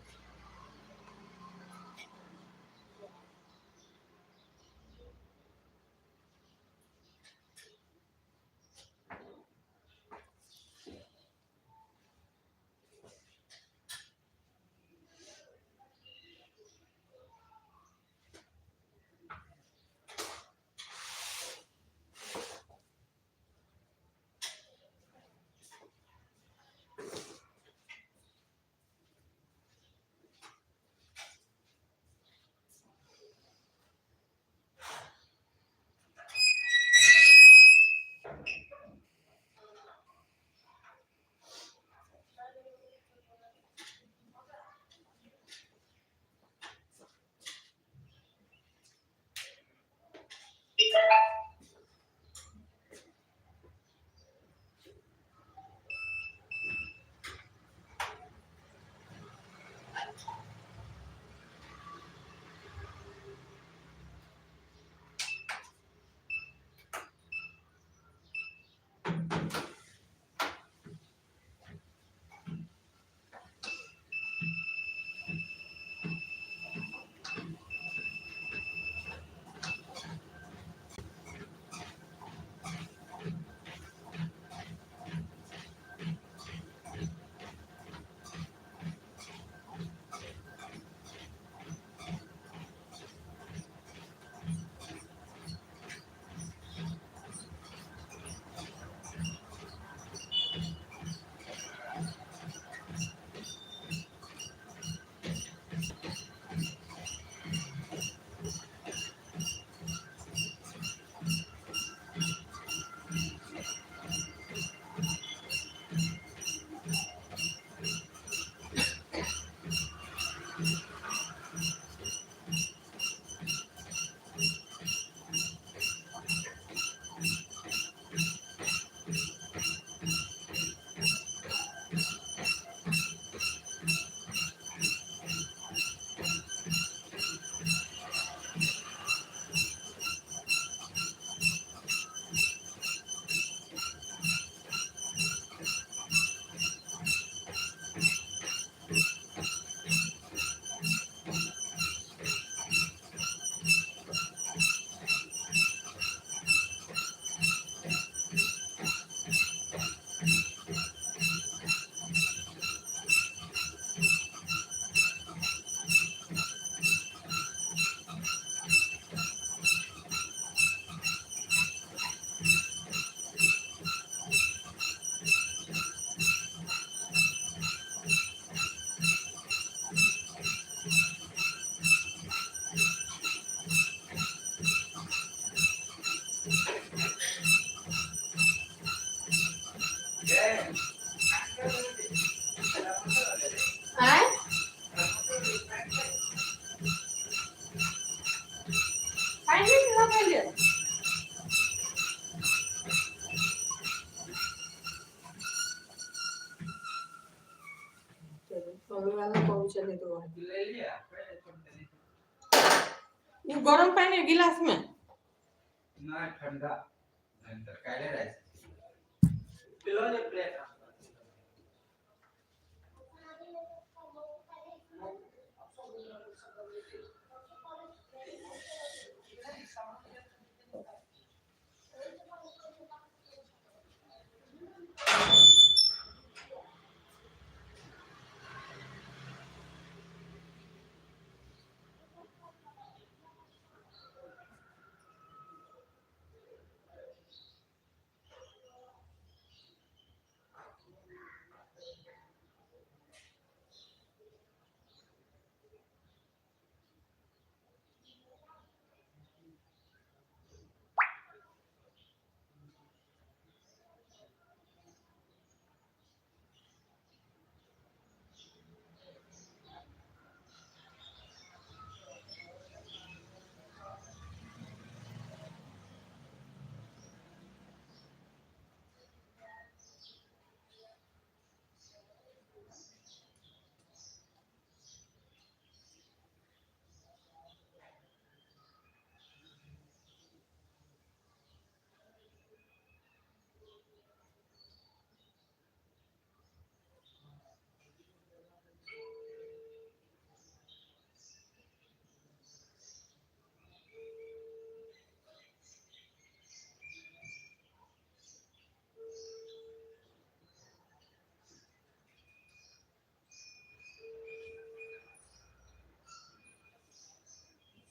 वो गरम पानी गिलास में ना ठंडा नंतर काय राहायचं पिलोने प्लेट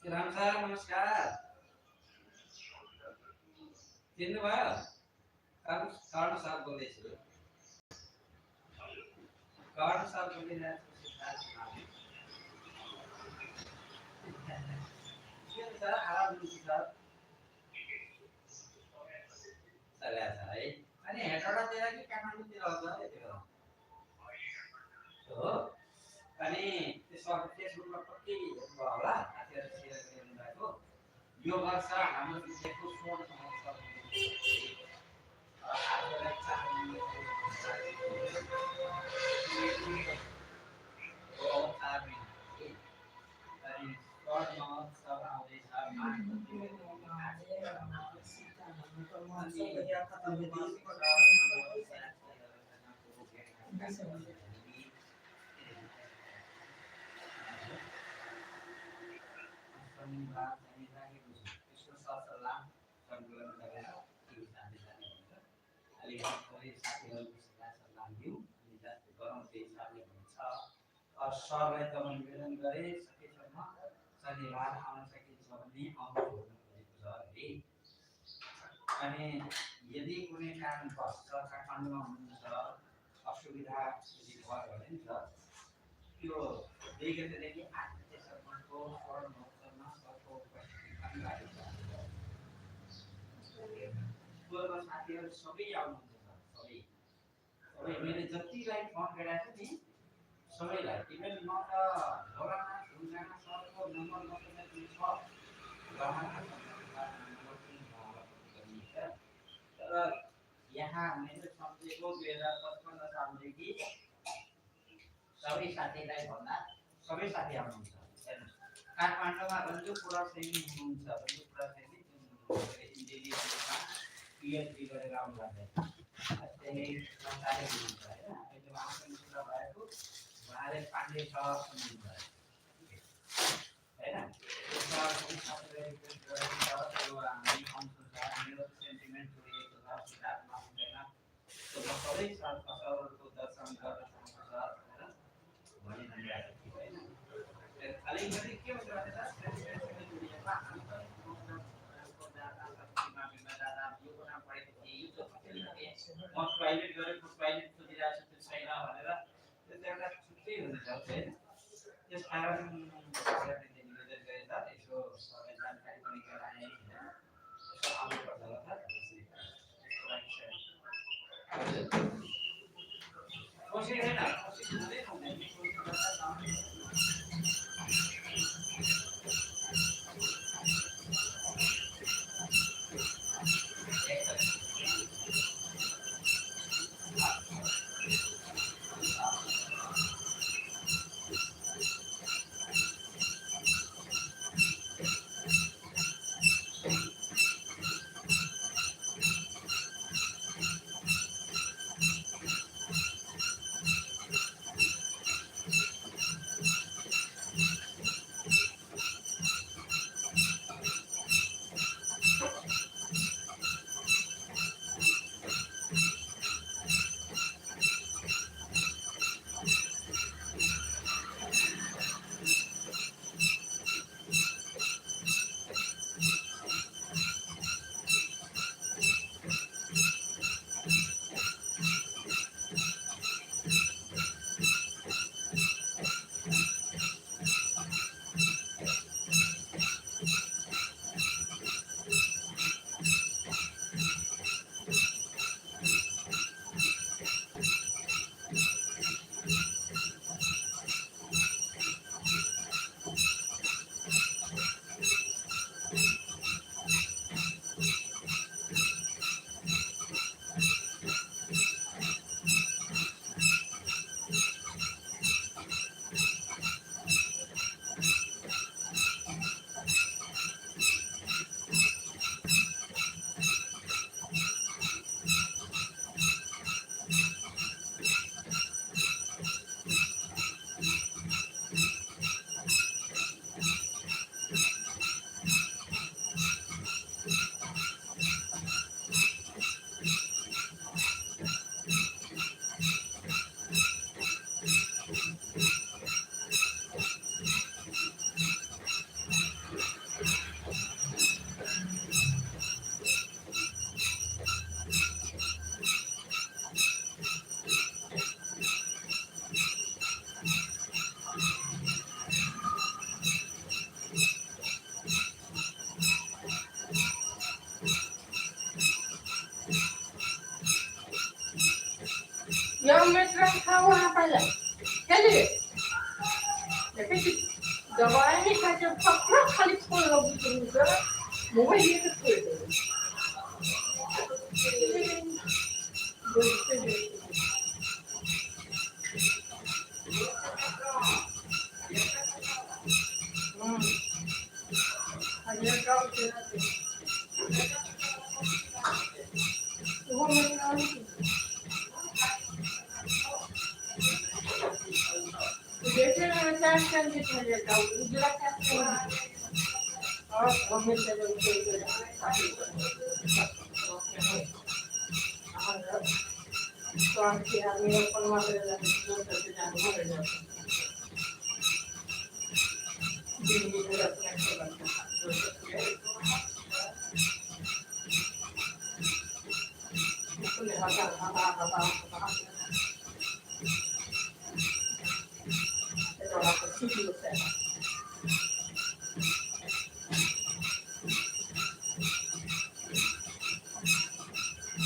राम सर नमस्कार चिन्नु भयो कार्ड साहब बोल्दैछु कार्ड साहब बोलिरहेको छु सर आराम सर चल्या छ है अनि हेटौडातिर कि काठमाडौँतिर आउँछ त्यो हो अनि त्यसमा फेसबुकमा कति हेर्नुभयो होला साथीहरू सेयर गरिरहनु भएको यो वर्ष हाम्रो विषयको 16 महोत्सव आजलाई चाहनु अनि स्वर्ग महोत्सव आउँदैछ शनिबार चाहिँ राखेको छु त्यसको सरसल्लाह सङ्कलन गरेर त्यो जाने हुन्छ अलिकति थोरै साथीहरूसँग सल्लाह लिउँ अनि जस्तो गरौँ त्यही हिसाबले हुन्छ सरलाई त म निवेदन गरेँ सकेसम्म शनिबार आउन सकिन्छ भने आउनु खोजेको छ अरे अनि यदि कुनै कारणवश काठमाडौँमा हुनुहुन्छ असुविधा यदि भयो भने नि त त्यो 2 गतेदेखि 8 गतेसम्मको स्वर्ण महोत्सवमा सरको उपस्थिति पनि रहेको छ पूर्व साथीहरू सबै आउनुहुन्छ सबै मैले जतिलाई फोन गरेको छु नि सबैलाई इभन म त भोलामा ढुङ्गामा सरको नम्बर नम्बर छ तर यहाँ मैले सम्झेको 2055 सालदेखि सबै साथीलाई भन्दा सबै साथी आउनुहुन्छ काठमाडौँमा रन्जुपुरा सेनी हुनुहुन्छ रन्जुपुरा सेनी जुन इन्जिनियरिङमा पिएचडी गरेर आउनु भएको त्यही संस्थाले हुनुहुन्छ हैन अहिले आउने कुरा भएको उहाँले पाण्डे सर हुनुहुन्छ हैन त्यसमा पनि सबैले रिक्वेस्ट गरेको छ त्यो हामी अनुसार मेरो सेन्टिमेन्ट जोडिएको छ सिद्धान्तमा हुँदैन त्यो सबै सरहरूको दर्शन गर्न चाहन्छ हैन भनिरहेको थियो हैन अलिकति के हुन्छ भने त सेन्टिमेन्टसँग जोडिएको हामी म प्राइभेट गरेको प्राइभेट खोजिरहेको छु त्यो छैन भनेर त्यो एउटा छुट्टै हुन्छ हैन त्यस कारण निवेदन गरे त यसो सबै जानकारी पनि गराए हैन यसो आउनु पर्छ होला त कोसिस हैन कोसिस हुँदैन वहाँ पर चलिए देखिए दवाई नहीं खाते पकड़ा खाली फोन लोग मोबाइल लेके छोड़ दो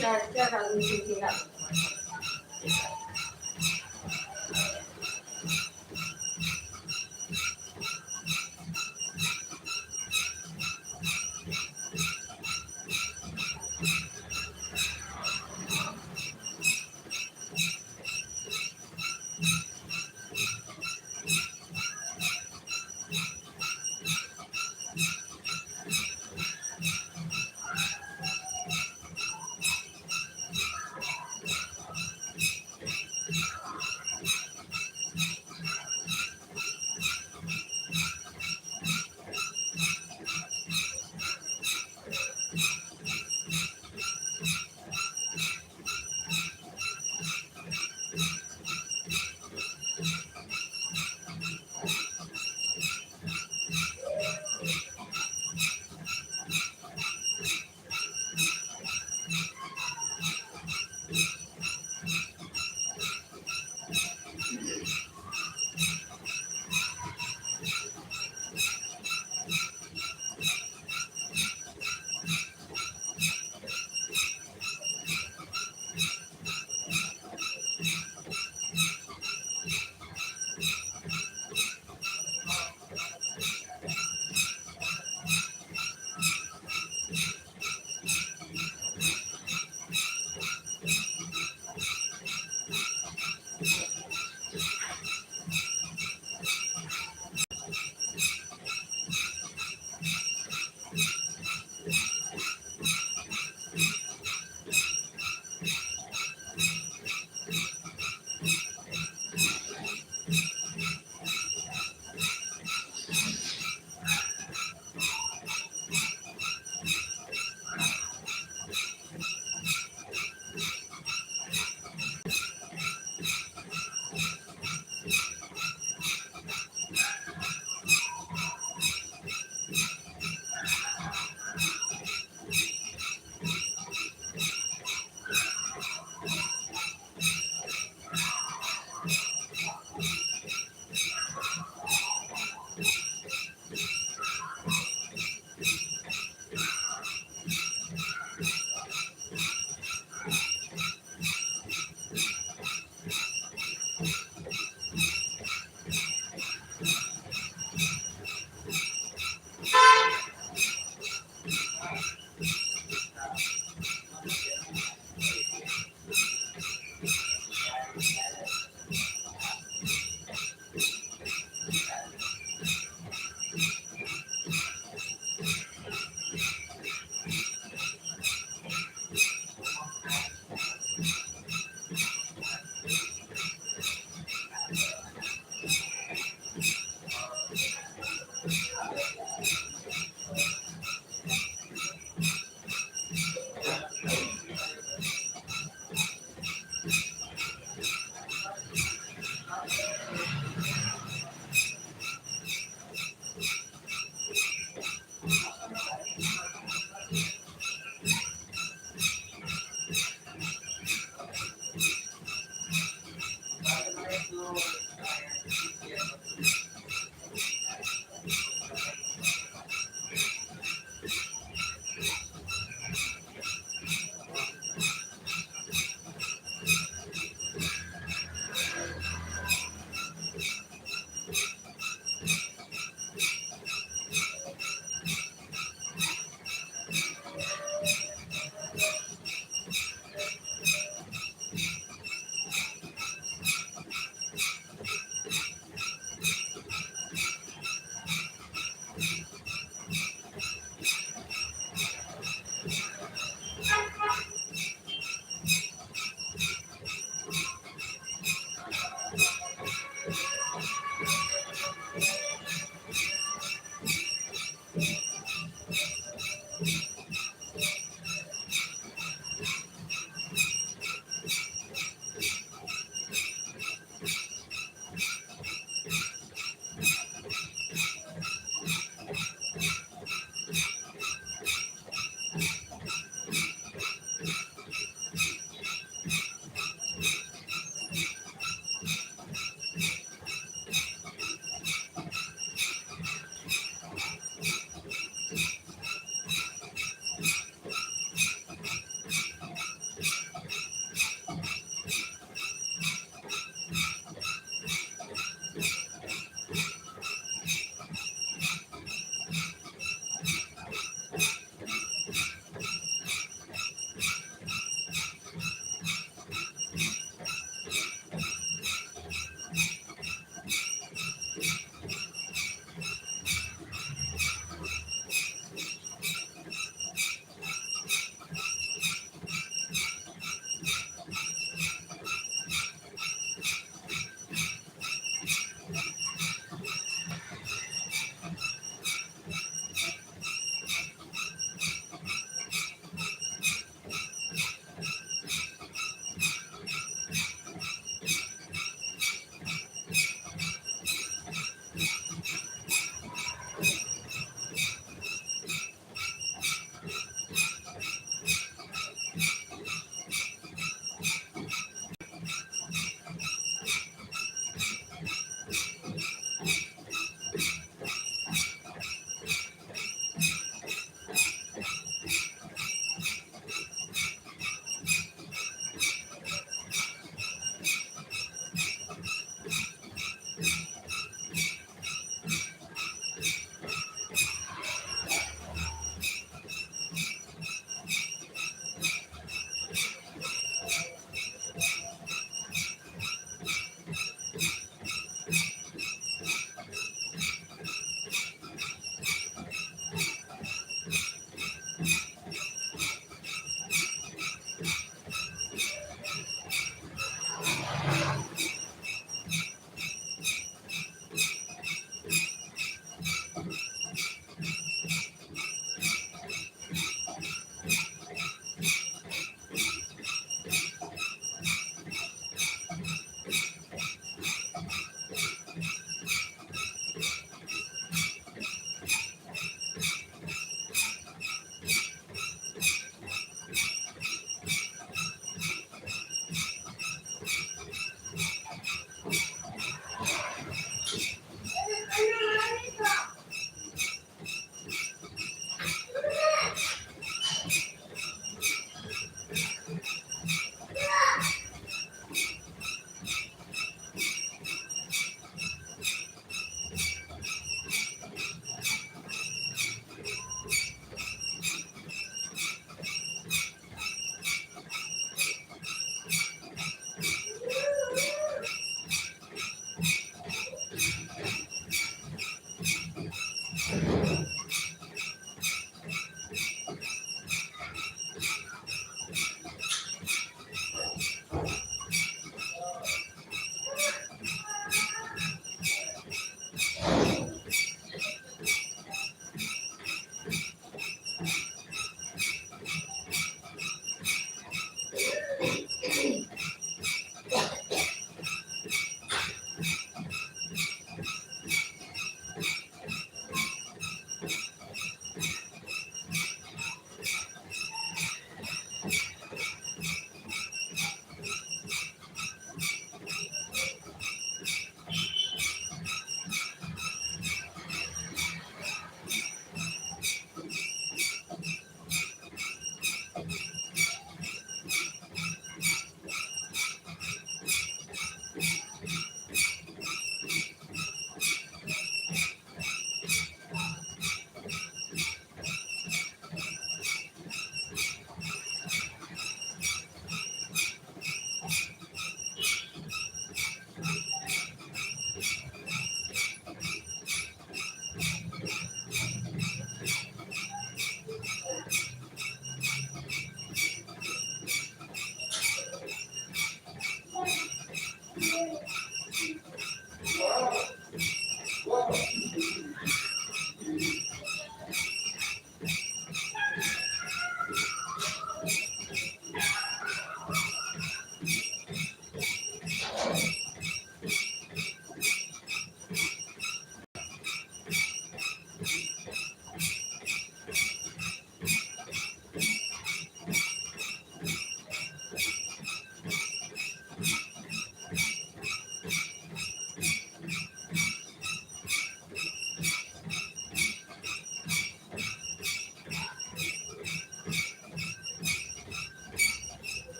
क्या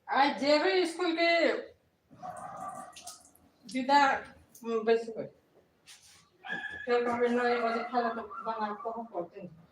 आज जेबे स्कूल के विदा बैस गए फिर कभी 9 बजे खाना तो बना को पड़ते हैं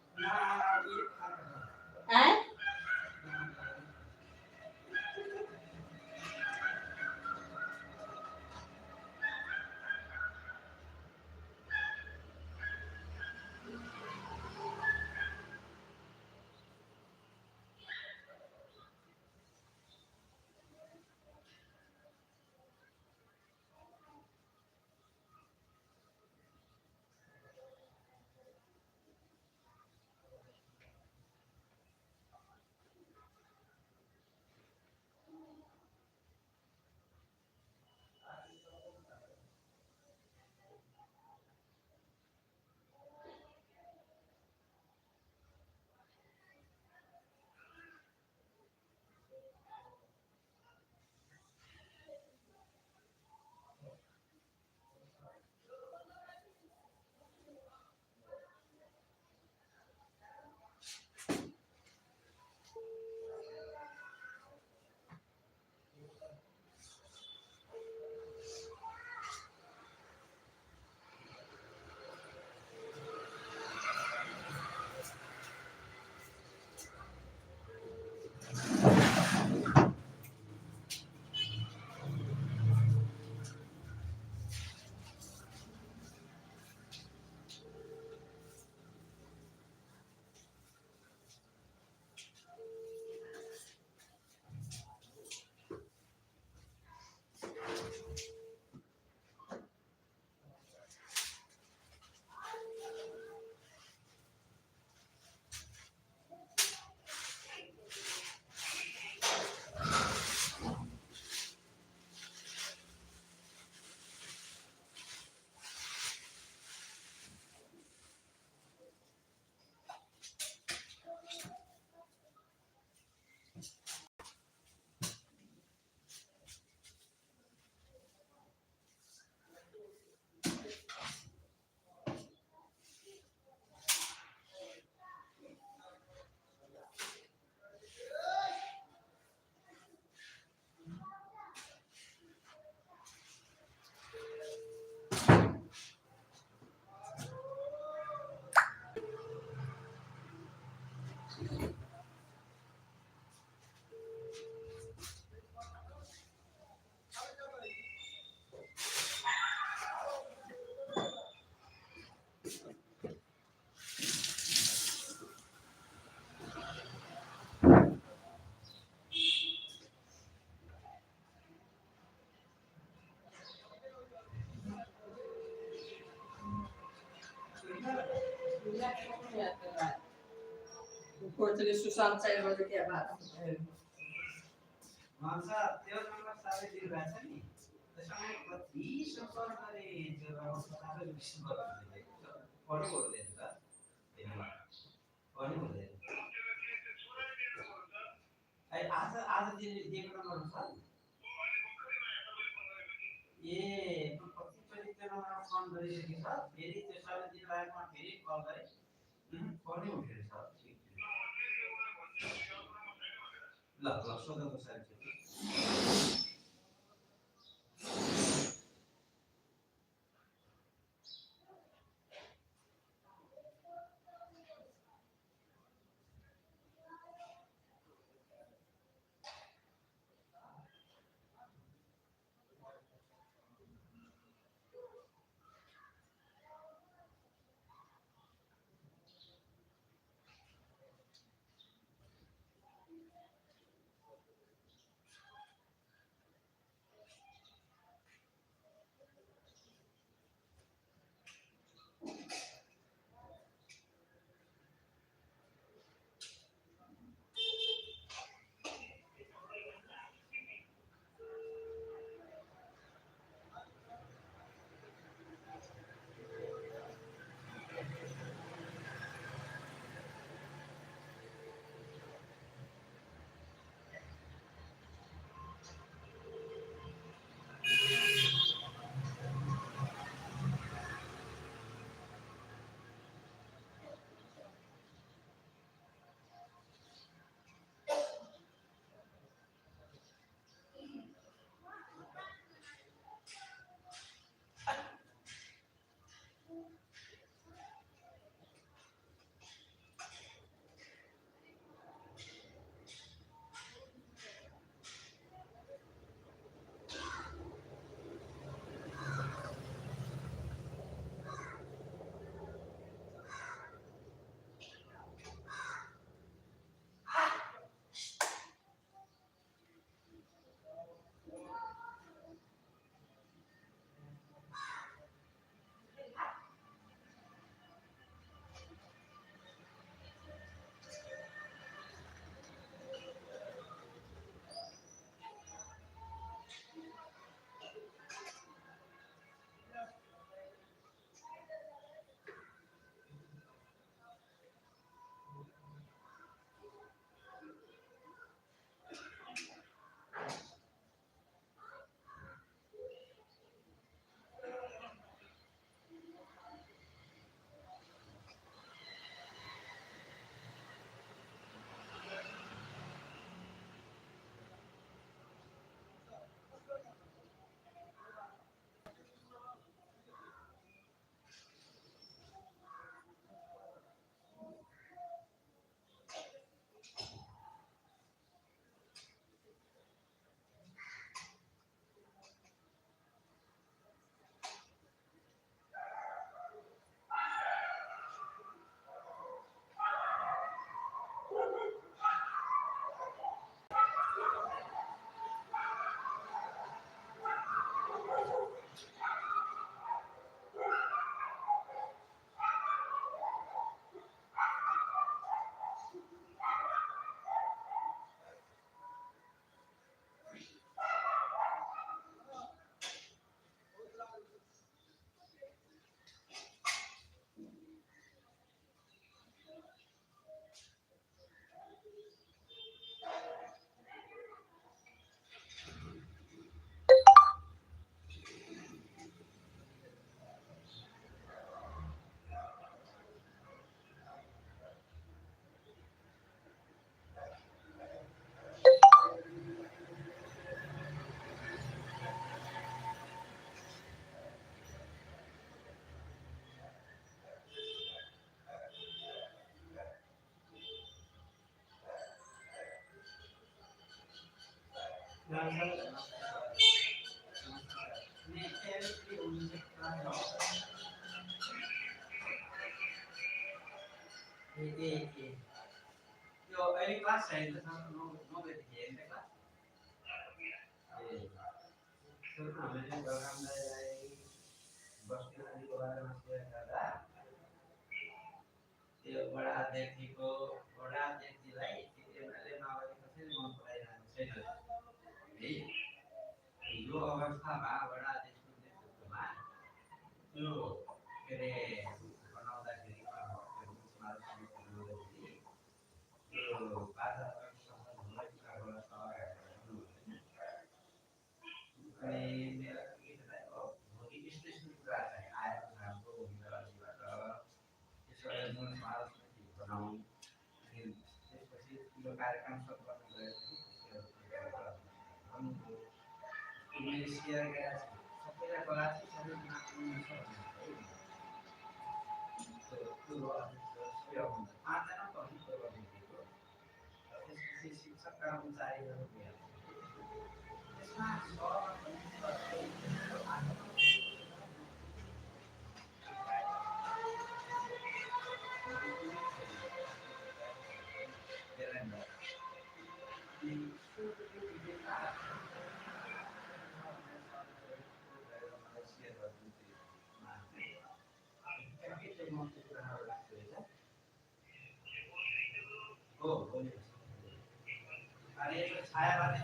कोचली सुशांत 4 बजे के बाद माणसा तेव्हा मला सारे दिल राहायचं नाही त्याच्यामुळे कधी सफर करे जेव्हा सारे विषय बघायचे कोणी बोलले का कोणी बोलले आज आज जे म्हणून सांग ये पति चरित्र में फोन કરી શકે સાહેબ ફેરી તે સાલે દી લાઈન માં ફેરી કોલ કરે કોને ઉઠે સાહેબ લા લક્ષો તો સાહેબ Yo, any class size, no get the class. So, I'm going to go around the bus to the त्यो के अरे बनाउँदाखेरि त्यो मुसलमान समिति बनाउँदाखेरि त्यो बाजारसँग धुलाई अनि मेरो के थियो भोलि यस्तो यस्तो कुरा चाहिँ आएको छ हाम्रो भूमिकाबाट त्यसबाट जुन समाज समिति बनाउँ अनि त्यसपछि यो कार्यक्रम सम्पन्न गरेपछि भन्नुभयो उसले सेयर गरेर सबैलाई बोलाएको थियो सबैजना पाँचजना पनि दिएको त्यसपछि शिक्षक कर्मचारीहरू गएर त्यसमा हो अनि यसको छायावादी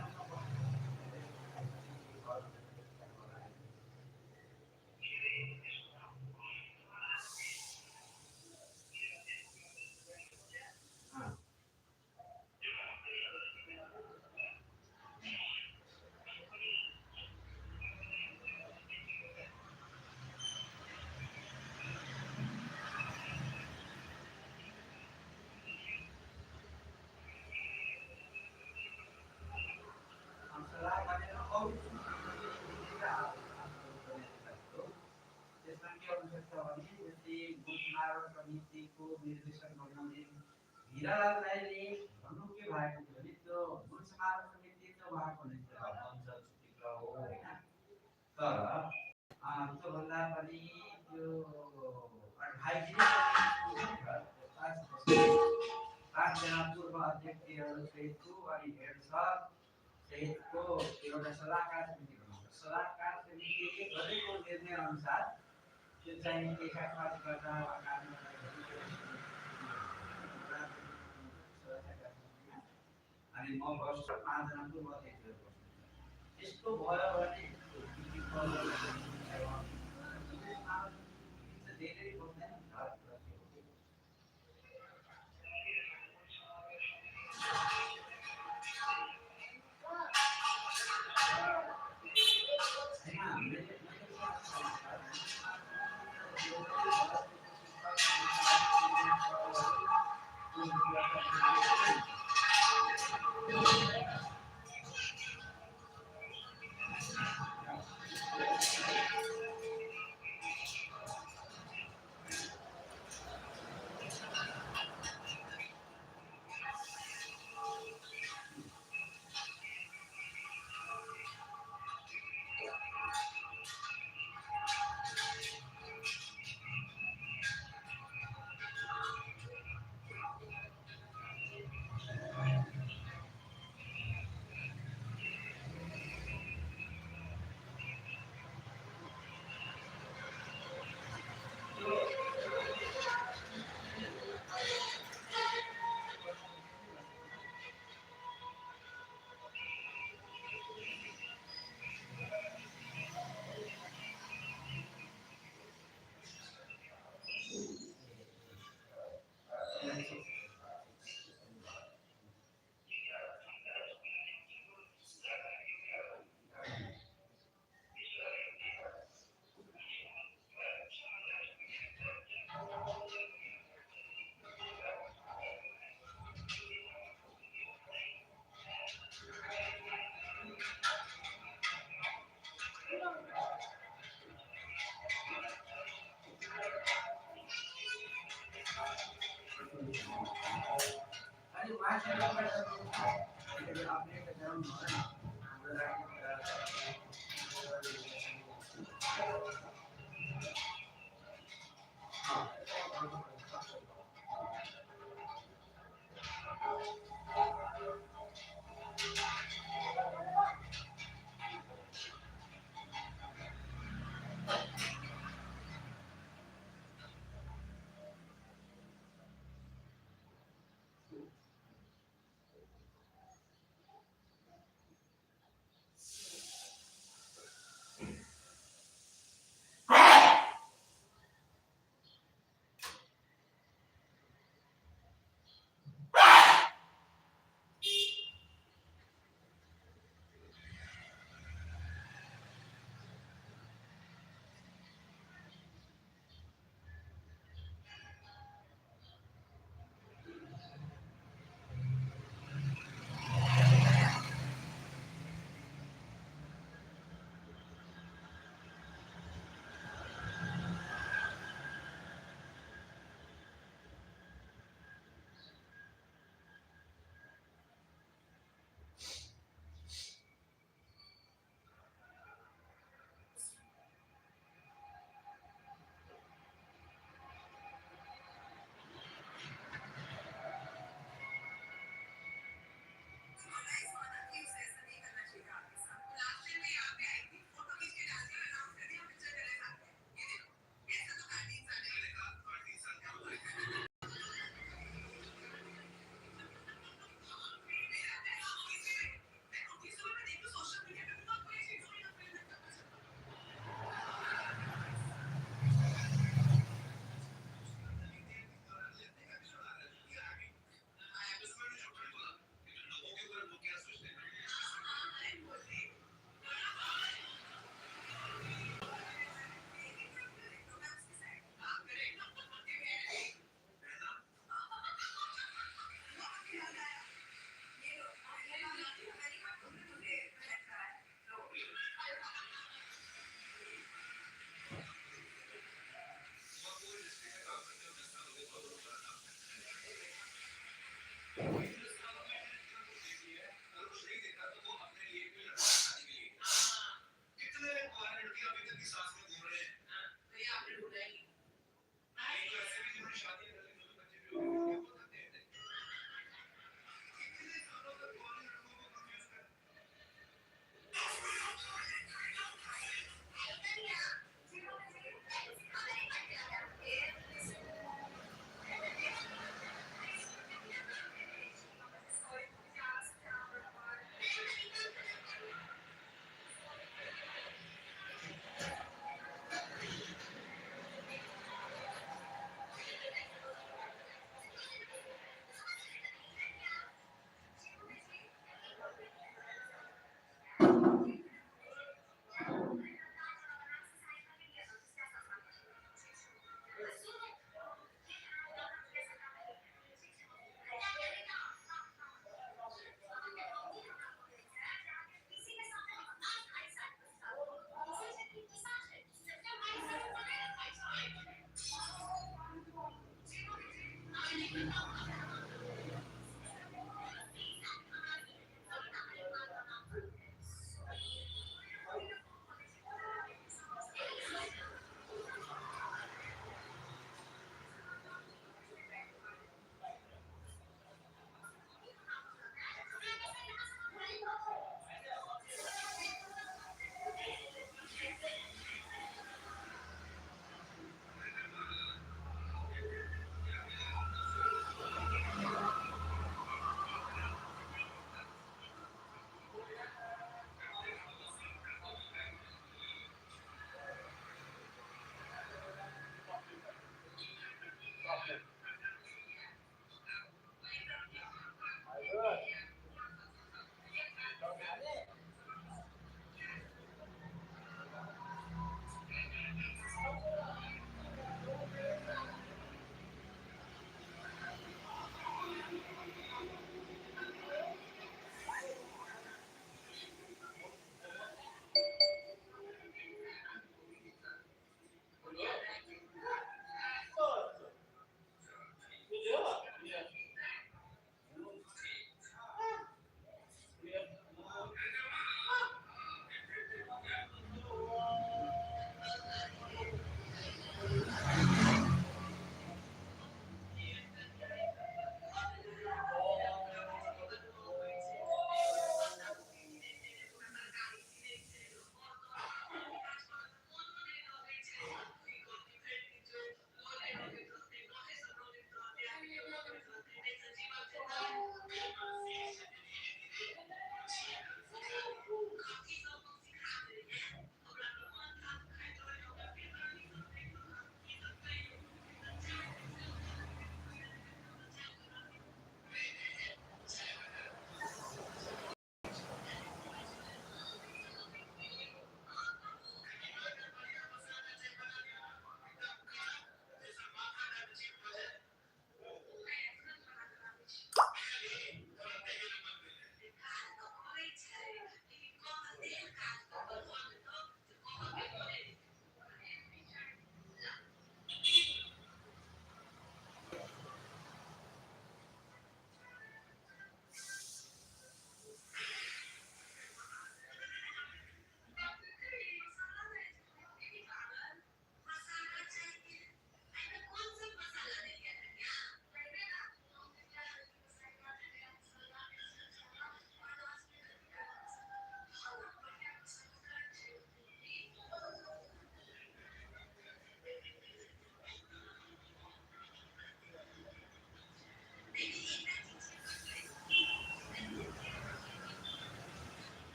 समितिको निर्देशन बनाउने हीरालालले भन्नु के भएको थियो भने त्यो मूल समारोह समिति त उहाँको नेतृत्वमा छुट्टिक्र हो होइन तर त्योभन्दा पनि त्यो पाँचजना पूर्व अध्यक्षहरू सहितको अनि हेड सर सहितको एउटा सल्लाहकार समिति बनाउँछ सल्लाहकार समितिले गरेको निर्णय अनुसार त्यो चाहिँ लेखापात गर्दा अनि म बस्छु पाँचजना पूर्व अध्यक्षहरू बस्छु यस्तो भयो भने धेरै बस्दैन